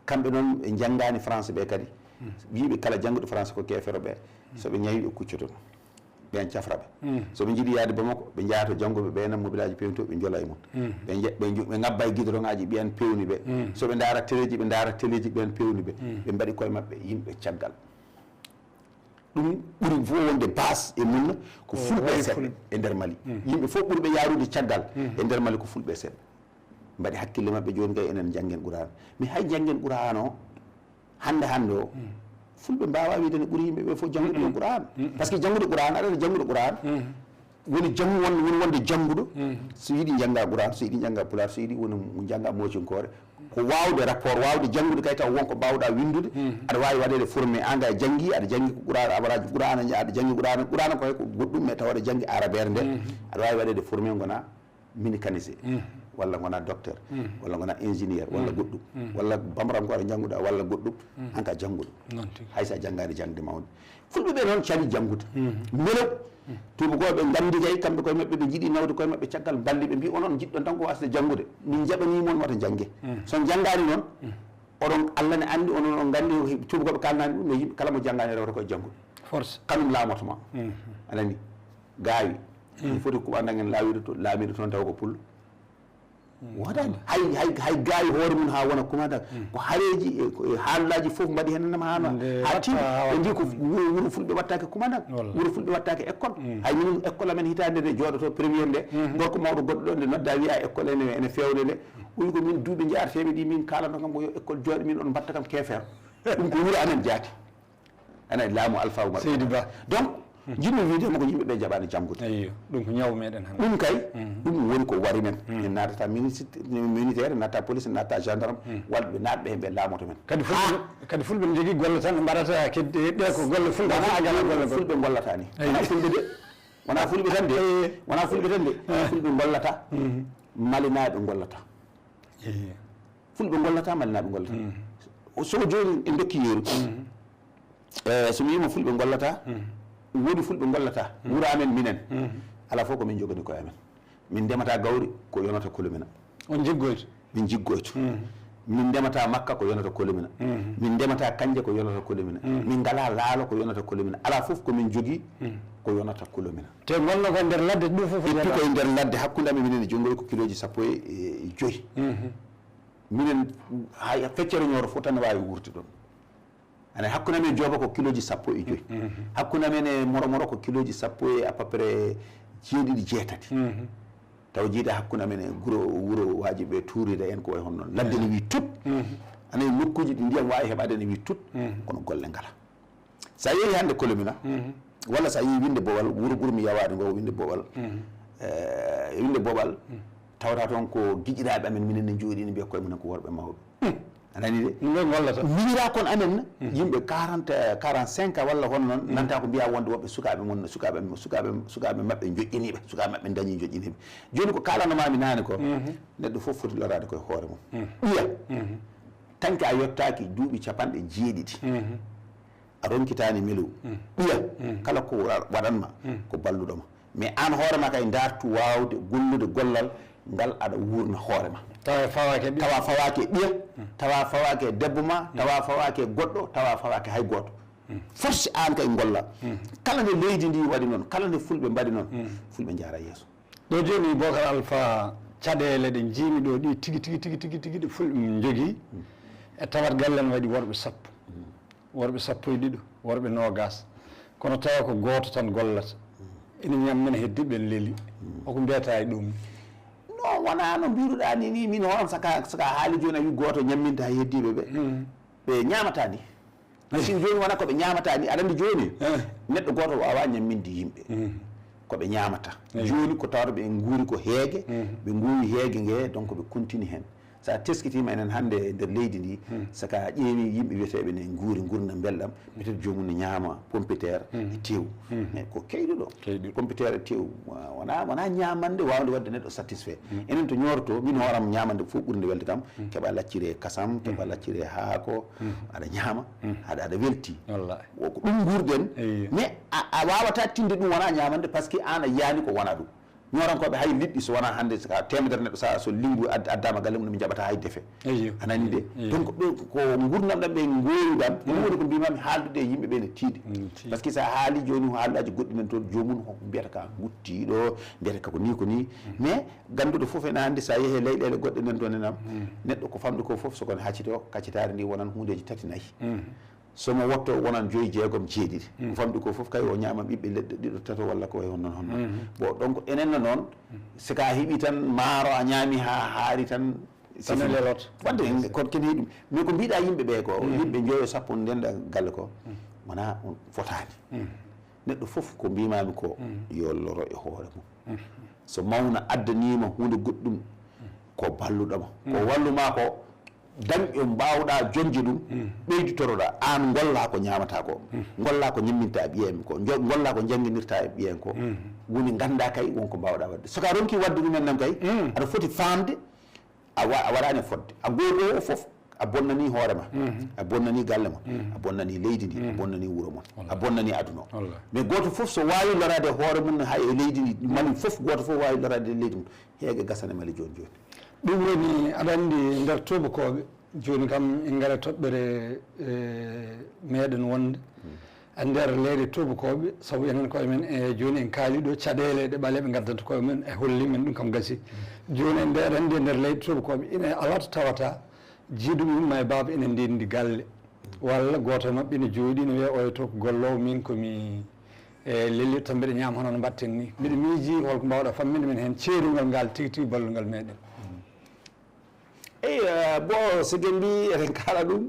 Kamɓe noon ɓe njanngaani français ɓe kadi. Wiiɓe kala jannguɗo français ko keefeero ɓe, so ɓe ñawi ɓe kuccoto. Ɓeen cafra ɓe. So ɓe njiɗi yahde Bamako, ɓe njaha to jannguɓe ɓe, nan mobilaaji peewni to, ɓe njola e mum. Ɓe nje-, ɓe nju-, ɓe ngabba e gidoroŋaaji, ɓeen peewni ɓe. So ɓe ndaara teleeji, ɓe ndaara teleeji, ɓeen peewni ɓe. Ɓe mbaɗi koye maɓɓe yimɓe caggal. Ɗum ɓuri fof wonde base e mum ko fulɓe seeɗa e nder Mali. Yimɓe fof ɓurɓe yaarude caggal e nder Mali ko fulɓe seeɗa. Mbaɗi hakkille maɓɓe jooni kay enen njanngen Qur'aana. Mais hay njanngen Qur'aana o, hannde hannde o, fulɓe mbaawaa wiide ne ɓuri yimɓe ɓe fof janngude ɗo Qur'aana. Par ce que janngude Qur'aana, aɗa janngude Qur'aana, woni janngu won-, woni wonde jannguɗo, so yiɗi jannga Qur'aana, so yiɗi jannga Pulaar, so yiɗi woni mo jannga Moocinkoore, ko waawde rapport, waawde janngude kay taw won ko mbaawɗaa winndude, aɗa waawi waɗeede formé, aan a janngi, aɗa janngi ko Qur'aana, aɗa Qur'aana, aɗa janngi Qur'aana, Qur'aana ko hay ko goɗɗum, mais taw aɗa janngi arabeere nde, aɗa waawi waɗeede formé, ngona mécanicien, walla ngona docteur, walla ngona ingénieur, walla goɗɗum, walla bamrankoore jannguɗaa, walla goɗɗum, aan ka jannguɗo. Noon tigi. Hay so a janngaani jaŋde mawnde. Fulɓe ɓe noon cali janngude. Mbele tuubakooɓe nganndi kay, kamɓe koye maɓɓe ɓe njiɗi nawde koye maɓɓe caggal, mballi ɓe mbii, "Onon njiɗɗon tan ko wasde janngude. Min njaɓanii mon wata njannge. So on njanngaani noon, oɗon, Allah ne anndi, onon on nganndi, tuubakooɓe kaalnaani ɗum, no yimɓe kala mo janngaani rewata koye janngude." Force. Kanum laamoto ma. A nani? Gaawi. Foti kuɓandaŋ en laawirde to-, laamiiɗo toon tawa ko pullo. Woodaani. Hay, hay, hay gaawi hoore mum haa wona commandant. Ko hareeji e, ko e haalaaji fof mbaɗi heen nam haa no, haa timmi. Ɓe mbii ko wuro, wuro fulɓe wattaake commandant. Wuro fulɓe wattaake école. Hay minen école amen hitaande nde jooɗoto première nde. Gorko mawɗo goɗɗo ɗo nde nodda wiya école ene, ene feewde nde. O wi ko min duuɓi njaateeɓe ɗi min kaalanno kam ko yo école jooɗo min on mbatta kam keefeero. Ɗum ko wuro amen jaati. Ana laamu Alpha Oumar. Seydi Ba. Donc, njiɗmi wiide mo ko yimɓe ɓe njaɓaani janngude. Eyyo, ɗum ko ñaw meɗen hannde. Ɗum kay, ɗum woni ko wari men. En naatata ministre, militaire, en naatata police, en naatata gendarme, walla ɓe naatɓe heen ɓe laamoto men. Kadi fulɓe, kadi fulɓe ne njogii golle tan, ɓe mbaɗata kedde, ɗe ko golle fulɓe tan, a gala golle golle. Fulɓe ngollata ni. Wona fulɓe de, wona fulɓe tan de, wona fulɓe tan de. Fulɓe ngollata, malinaaɓe ngollata. Eyyo. Fulɓe ngollata, malinaaɓe ngollata. O, so jooni en ndokki yeru. Eh, so mi wiima fulɓe ngollata, woni fulɓe ngollata. Wuro amen minen. Alaa fof ko min njogani koye amen. Min ndemata gawri ko yonata kolomina. On jiggoyto? Min jiggoyto. Min ndemata makka ko yonata kolomina. Min ndemata kanje ko yonata kolomina. Min ngala laalo ko yonata kolomina. Alaa fof ko min jogii ko yonata kolomina. Te ngolno ko nder ladde ɗum fof? Ippi koye nder ladde hakkunde amen minen e jonngoy ko kilooji sappo e joyi. Minen hay feccere ñooro fof tan ne waawi wuurde ɗoon. Ana hakkunde amen e Jooba ko kilooji sappo e joyi. Hakkunde amen e Moro Moro ko kilooji sappo e à peu près jeeɗiɗi, jeetati. Taw jiida hakkunde amen e guro, wuro waaji ɓe tuurida en ko way hono noon. Ladde ne wii tut. Ana e nokkuuji ɗi ndiyam waawi heɓaade ne wii tut. Kono golle ngala. So a yehi hannde Kolomina, walla so a yehi Winde Bowal, wuro ɓurmi yawaade ngo, Winde Bowal. Eh, Winde Bowal, tawata toon ko giƴiraaɓe amen, minen ne njooɗii ne mbiya koye mumen ko worɓe mawɓe. A nanii de? Ɗum ɗo gollata. Miñiraa kon amen, yimɓe quarante, quarante-cinq ans walla hono noon, nanta ko mbiyaa wonde woɓɓe sukaaɓe mon, sukaaɓe, sukaaɓe, sukaaɓe maɓɓe njoƴƴiniiɓe, sukaaɓe maɓɓe dañii njoƴƴiniiɓe. Jooni ko kaalanno-maa-mi naane ko, neɗɗo fof foti loraade koye hoore mum. Ɓiya, tanke a yottaaki duuɓi capanɗe jeeɗiɗi, a ronkitaani melo. Ɓiya, kala ko wa-, waɗan ma, ko balluɗo ma. Mais aan hoore ma kay, ndaartu waawde gollude gollal ngal, aɗa wuurna hoore ma. Tawa fawaaki e ɓiya. Tawa fawaaki e ɓiya, tawa fawaaki e debbo ma, tawa fawaaki e goɗɗo, tawa fawaaki hay gooto. Force aan kay golla. Kala nde leydi ndi waɗi noon, kala nde fulɓe mbaɗi noon, fulɓe njaara yeeso. Ɗo jooni, Bocar Alpha, caɗeele ɗe njiimi ɗo ɗi tigi, tigi, tigi, tigi, tigi ɗe fulɓe njogii. E tawat galle ne waɗi worɓe sappo. Worɓe sappo e ɗiɗo, worɓe noogas. Kono tawa ko gooto tan gollata. Ina ñammina heddiiɓe ɓe leli. Hoko mbiyata e ɗum? Non, wonaa no mbiruɗaa ni, ni min horam saka, saka haali jooni a wi gooto ñamminta hay heddiiɓe ɓe. Ɓe ñaamata ni. Sin jooni wona ko ɓe ñaamata ni, aɗa anndi jooni, neɗɗo gooto waawaa ñamminde yimɓe. Ko ɓe ñaamata. Jooni ko tawata ɓe nguuri ko heege, ɓe nguuri heege nge, donc ɓe continue heen. So a teskitiima enen hannde e nder leydi ndi, saka a ƴeewi yimɓe wiyeteeɓe ne nguuri nguurndam mbelɗam, peut-être joomum ne ñaama pompiteer e teewu. Mais ko keyɗuɗo. Keyɗuɗo. Pompiteer e teewu, wa-, wona, wona ñaamande waawnde waɗde neɗɗo satisfait. Enen to Nioro to, min hooram ñaamande fof ɓurnde welde kam, keɓa lacciri e kasam, keɓa lacciri e haako, aɗa ñaama, aɗa, aɗa welti. Wallahi. Wo ko ɗum nguurɗen, mais a, a waawata tinde ɗum wona ñaamande, parce que aan a yiyaani ko wona ɗum. Ñoorankooɓe, hay liɗɗi, so wonaa hannde, so ka teemedere neɗɗo, sa, so linngu ad-, addaama galle mum, ɓe njaɓata hay defe. Eyyo. A nanii de? Eyyo. Donc, ɓe, ko nguurndam ɗam ɓe ngoowi ɗam, ɗum woni ko mbiimaami haaldude e yimɓe ɓe ne tiiɗi. Mm, tiiɗi. Parce que so a haali jooni haalaaji goɗɗi nan toon, joomum ko mbiyata ka nguttiiɗo, mbiyata ka ko nii, ko nii. Mais gannduɗo fof ene anndi, so a yehi e leyɗeele goɗɗe nan toon, enam, neɗɗo ko famɗi ko fof, so ko ne haccitoo, kaccitaare ndi wonan huundeeji tati, nayi. So mo wotto wonan joyi, jeegom, jeeɗiɗi. Ko famɗi ko fof kay o ñaama ɓiɓɓe leɗɗe ɗiɗo, tato walla ko wayi hono noon, hono noon. Bon, donc enen no noon, si ka heɓi tan maaro a ñaami ha haari tan, Tan e lelot. Wadde en kon ken heɗum. Mais ko mbiɗa yimɓe ɓe ko, yimɓe joyo sappo ndenda galle ko, wona on fotaani. Neɗɗo fof ko mbimami ko, yo loro e hoore mum. So mawna addanima hunde goɗɗum, ko balluɗoma. Ko walluma ko, dañ ɗo mbawɗa joñde ɗum, ɓeyditoroɗa. An golla ko ñamata ko, golla ko ñamminta e ɓiyen ko, jo-, golla ko jannginirta e ɓiyen ko. Woni ganda kay won ko mbawɗa wadde. So ka ronki wadde ɗumen nan kay, aɗa foti famde, a wa-, a waɗani e fodde. A gogo o fof, a bonnani hoore ma. A bonnani galle mon. A bonnani leydi ndi, a bonnani wuro mon. A bonnani aduna o. Wallahi. Mais goto fof so wawi lorade hoore mum hay e leydi ndi, Mali fof, goto fof wawi lorade e leydi mum. Heege gasane Mali joni joni. Ɗum woni, aɗa anndi, nder tuubakooɓe, jooni kam en ngara toɓɓere, e, meɗen wonde e nder leyɗe tuubakooɓe, sabu enen koye men, e, jooni en kaali ɗo caɗeele ɗe ɓaleeɓe ngaddanta koye men, e holli men ɗum kam gasi. Jooni en nder, aɗa anndi, e nder leyɗe tuubakooɓe, ina alaa to tawata jiiduɓe yumma e baaba ene ndenndi galle. Walla gooto e maɓɓe ene jooɗi, ne wiya, "Oya to ko golloowo, min ko mi, e, lelirta, mbeɗa ñaama hono no mbaɗten ni." Mbeɗa miiji holko mbaawɗa famminde men heen ceerungal ngal tigi tigi ballungal meɗen. Eyi, eh, bon, so gen mbi eɗen kaala ɗum,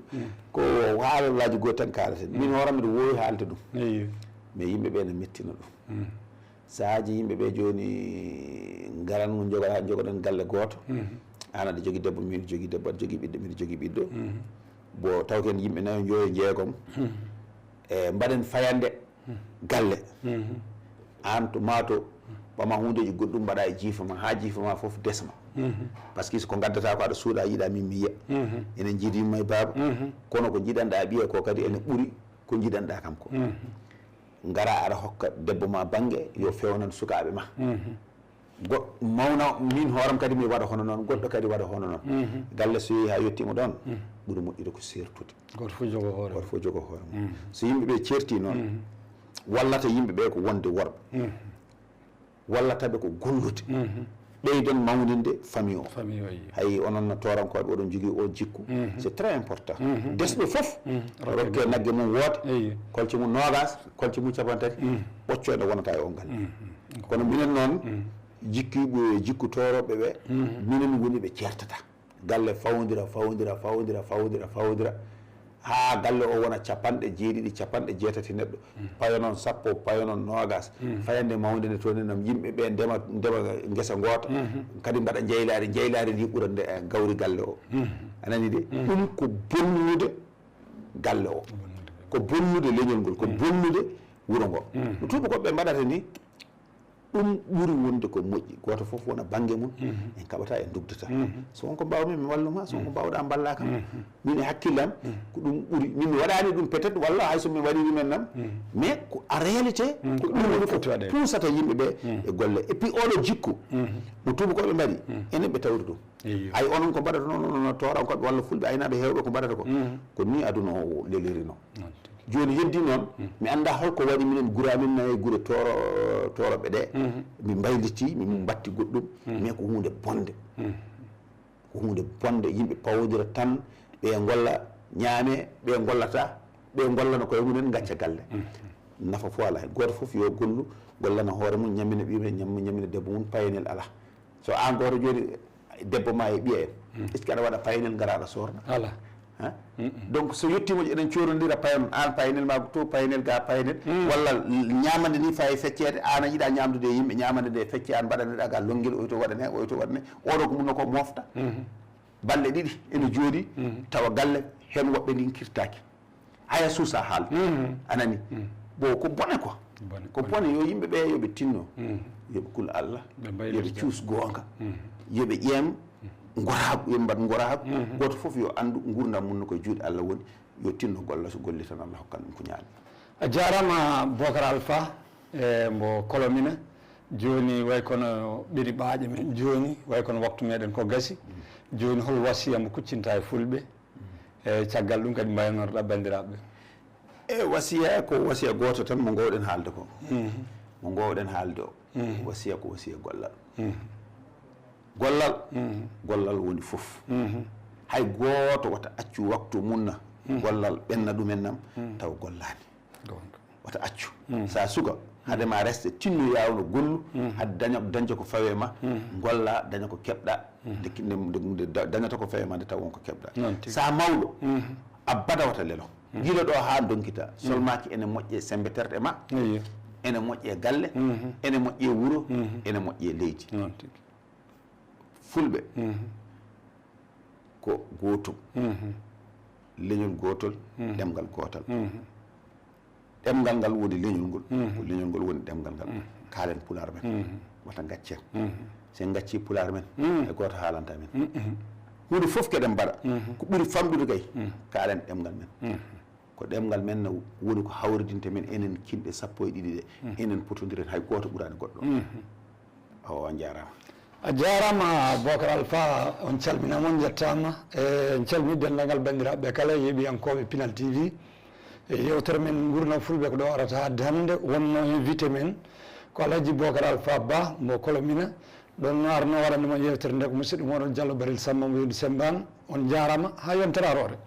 ko haalallaaji goo tan kaalaten. Min hooram miɗo woowi haalde ɗum. Eyi. Mais yimɓe ɓe ne mettina ɗum. Sahaaji yimɓe ɓe jooni ngaran mo jogoɗa, jogoɗen galle gooto. An aɗa jogii debbo, miɗo jogii debbo, aɗa jogii ɓiɗɗo, miɗo jogii ɓiɗɗo. Bon, taw ken yimɓe nayo, njoyo, jeegom. E mbaɗen fayande galle. An to maato, ɓama hundeji goɗɗum mbaɗa e jiifa ma, ha jiifa ma fof desma. Parce que so ko ngaddata ko aɗa suuɗa, yiɗa min mi yiya. Enen jiidi yumma e baaba. Kono ko jiɗanɗa ɓiya ko kadi ene ɓuri ko jiɗanɗa kam ko. Ngara aɗa hokka debbo ma bannge, yo fewnan sukaaɓe ma. Go-, mawna, min hooram kadi mi waɗa hono noon, goɗɗo kadi waɗa hono noon. Galle so yehi ha yettima ɗon, ɓuri moƴƴude ko sertude. Goto fof jogo hoore. Goto fof jogo hoore mum. So yimɓe ɓe certi noon, wallata yimɓe ɓe ko wonde worɓe. Wallata ɓe ko gollude. Ɓeyden mawninde famille o. Famille o, eyi. Hay onon no toorankoɓe, oɗon jogii o jikku. C'est très important. Desɓe fof, rokke nagge mum woote, eyi, kolce mum noogas, kolce mum capantati, ɓoccoo nde wonata e on galle. Kono minen noon, jikki-, jikku toorooɓe ɓe, minen woni ɓe ceertata. Galle fawdira, fawdira, fawdira, fawdira, fawdira. Haa galle o wona capanɗe jeeɗiɗi, capanɗe jeetati neɗɗo. Payo noon sappo, payo noon noogas. Fayande mawnde nde toon nam yimɓe ɓe ndema, ndema ngesa ngoota. Kadi mbaɗa njeylaari, njeylaari ndi ɓura nde, eh, gawri galle o. A nani de? Ɗum ko bonnude galle o. Ko bonnude leñol ngol, ko bonnude wuro ngo. No tuubakooɓe ɓe mbaɗata ni, Ɗum ɓuri wonde ko moƴƴi, gooto fof wona bannge mum. En kaɓata, en ndugdata. So won ko mbaawmi mi walluma, so won ko mbaawɗa mballa kam. Min e hakkillam, ko ɗum ɓuri. Min mi waɗaani ɗum peut-être, walla hay so mi waɗiino men nam, mais ko en réalité, ko ɗum woni ko puusata yimɓe ɓe e golle. Et puis oɗo jikku mo tuubakooɓe mbaɗi, enen ɓe tawri ɗum. Ay onon ko mbaɗata noon, onon toorankoɓe walla fulɓe aynaaɓe heewɓe ko mbaɗata ko. Ko ni aduna o leliri noon. Jooni heddi noon, mi annda holko waɗi minen gure amin nayi, gure tooro-, tooroɓe ɗe, mi mbayliti, mi mbatti goɗɗum, mais ko huunde bonde. Ko huunde bonde, yimɓe pawodira tan, ɓe ngolla ñaame, ɓe ngollata, ɓe ngollana koye mumen, ngacca galle. Nafa fof alaa heen. Gooto fof yo gollu, gollana hoore mum, ñammina ɓiye mum, ñam-, ñammina debbo mum, payanel alaa. So aan gooto jooni, debbo ma e ɓiya en, est-ce que aɗa waɗa payanel ngara aɗa soorna? Alaa. Hein? Donc so yettiima eɗen coorondira payanel, aan payanel ma to, payanel ga payanel, walla ñaamande ni fayi fecceede, aan a yiɗa ñaamdude e yimɓe, ñaamande nde fecce, aan mbaɗaneɗa ga lonngel, oy to waɗane, oy to waɗane, oɗo ko munno ko mofta. Balɗe ɗiɗi ene jooɗi, tawa galle heen woɓɓe ndinkirtaaki. Haya suusa haalde. A nani? Bon, ko bone quoi. Ko bone, yo yimɓe ɓe yo ɓe tinno. Yo ɓe kul Allah. Yo ɓe cuus goonga. Yo ɓe ƴeem ngoraagu, yo ɓe mbaɗ ngoraagu. Gooto fof yo anndu nguurndam mum no ko e juuɗe Allah woni. Yo tinno golla, so golli tan Allah hokkan ɗum ko ñaami. A jaaraama Bocar Alpha, e mbo Kolomina. Jooni way kono ɓeri ɓaaƴe men jooni, way kono waktu meɗen ko gasi. Jooni hol wasiya mo kuccinta e fulɓe? E caggal ɗum kadi mbaynorɗa banndiraaɓe. E wasiya ko wasiya gooto tan mo ngoowɗen haalde ko. Mo ngoowɗen haalde o. Wasiya ko wasiya gollal. Gollal, gollal woni fof. Hay gooto wata accu waktu mum na gollal ɓenna ɗumen nam taw gollaani. Wata accu. Sa suka, hade ma reste, tinno yaawno gollu, hade daña, dañde ko fawe ma, golla, daña ko keɓɗa, nde, nde, nde, nde da-, dañata ko fawe ma, nde taw won ko keɓɗa. Noon tigi. Sa mawɗo, abada wata lelo. Gila ɗo haa donkita, solmaaki ene moƴƴe sembe terɗe ma, ene moƴƴe galle, ene moƴƴe wuro, ene moƴƴe leydi. Noon tigi. Fulɓe ko gootum. Leñol gootol, ɗemngal gootal. Ɗemngal ngal woni leñol ngol, ko leñol ngol woni ɗemngal ngal. Kaalen pulaar men, wata ngaccen. So en ngaccii pulaar men, hay gooto haalanta men. Huunde fof keɗen mbaɗa, ko ɓuri famɗude kay, kaalen ɗemngal men. Ko ɗemngal men no woni ko hawridinta men enen kinɗe sappo e ɗiɗi ɗe. Enen potondiren, hay gooto ɓuraani goɗɗo. Awa, on njaaraama. A jaaraama Bocar Alpha, on calminaama, on njettaama. E, en calmii denndaangal banndiraaɓe kala yeeɓiyankooɓe Pinal T V. E, yeewtere men Nguurndam Fulɓe ko ɗo arata hannde, wonnoo invité men ko Alhaji Bocar Alpha Ba mo Kolomina. Ɗoon arno waɗande mon yeewtere nde ko musidɗo mooɗon Diallo Barel Samba mo Yoni Sembaan. On njaaraama, haa yontere aroore.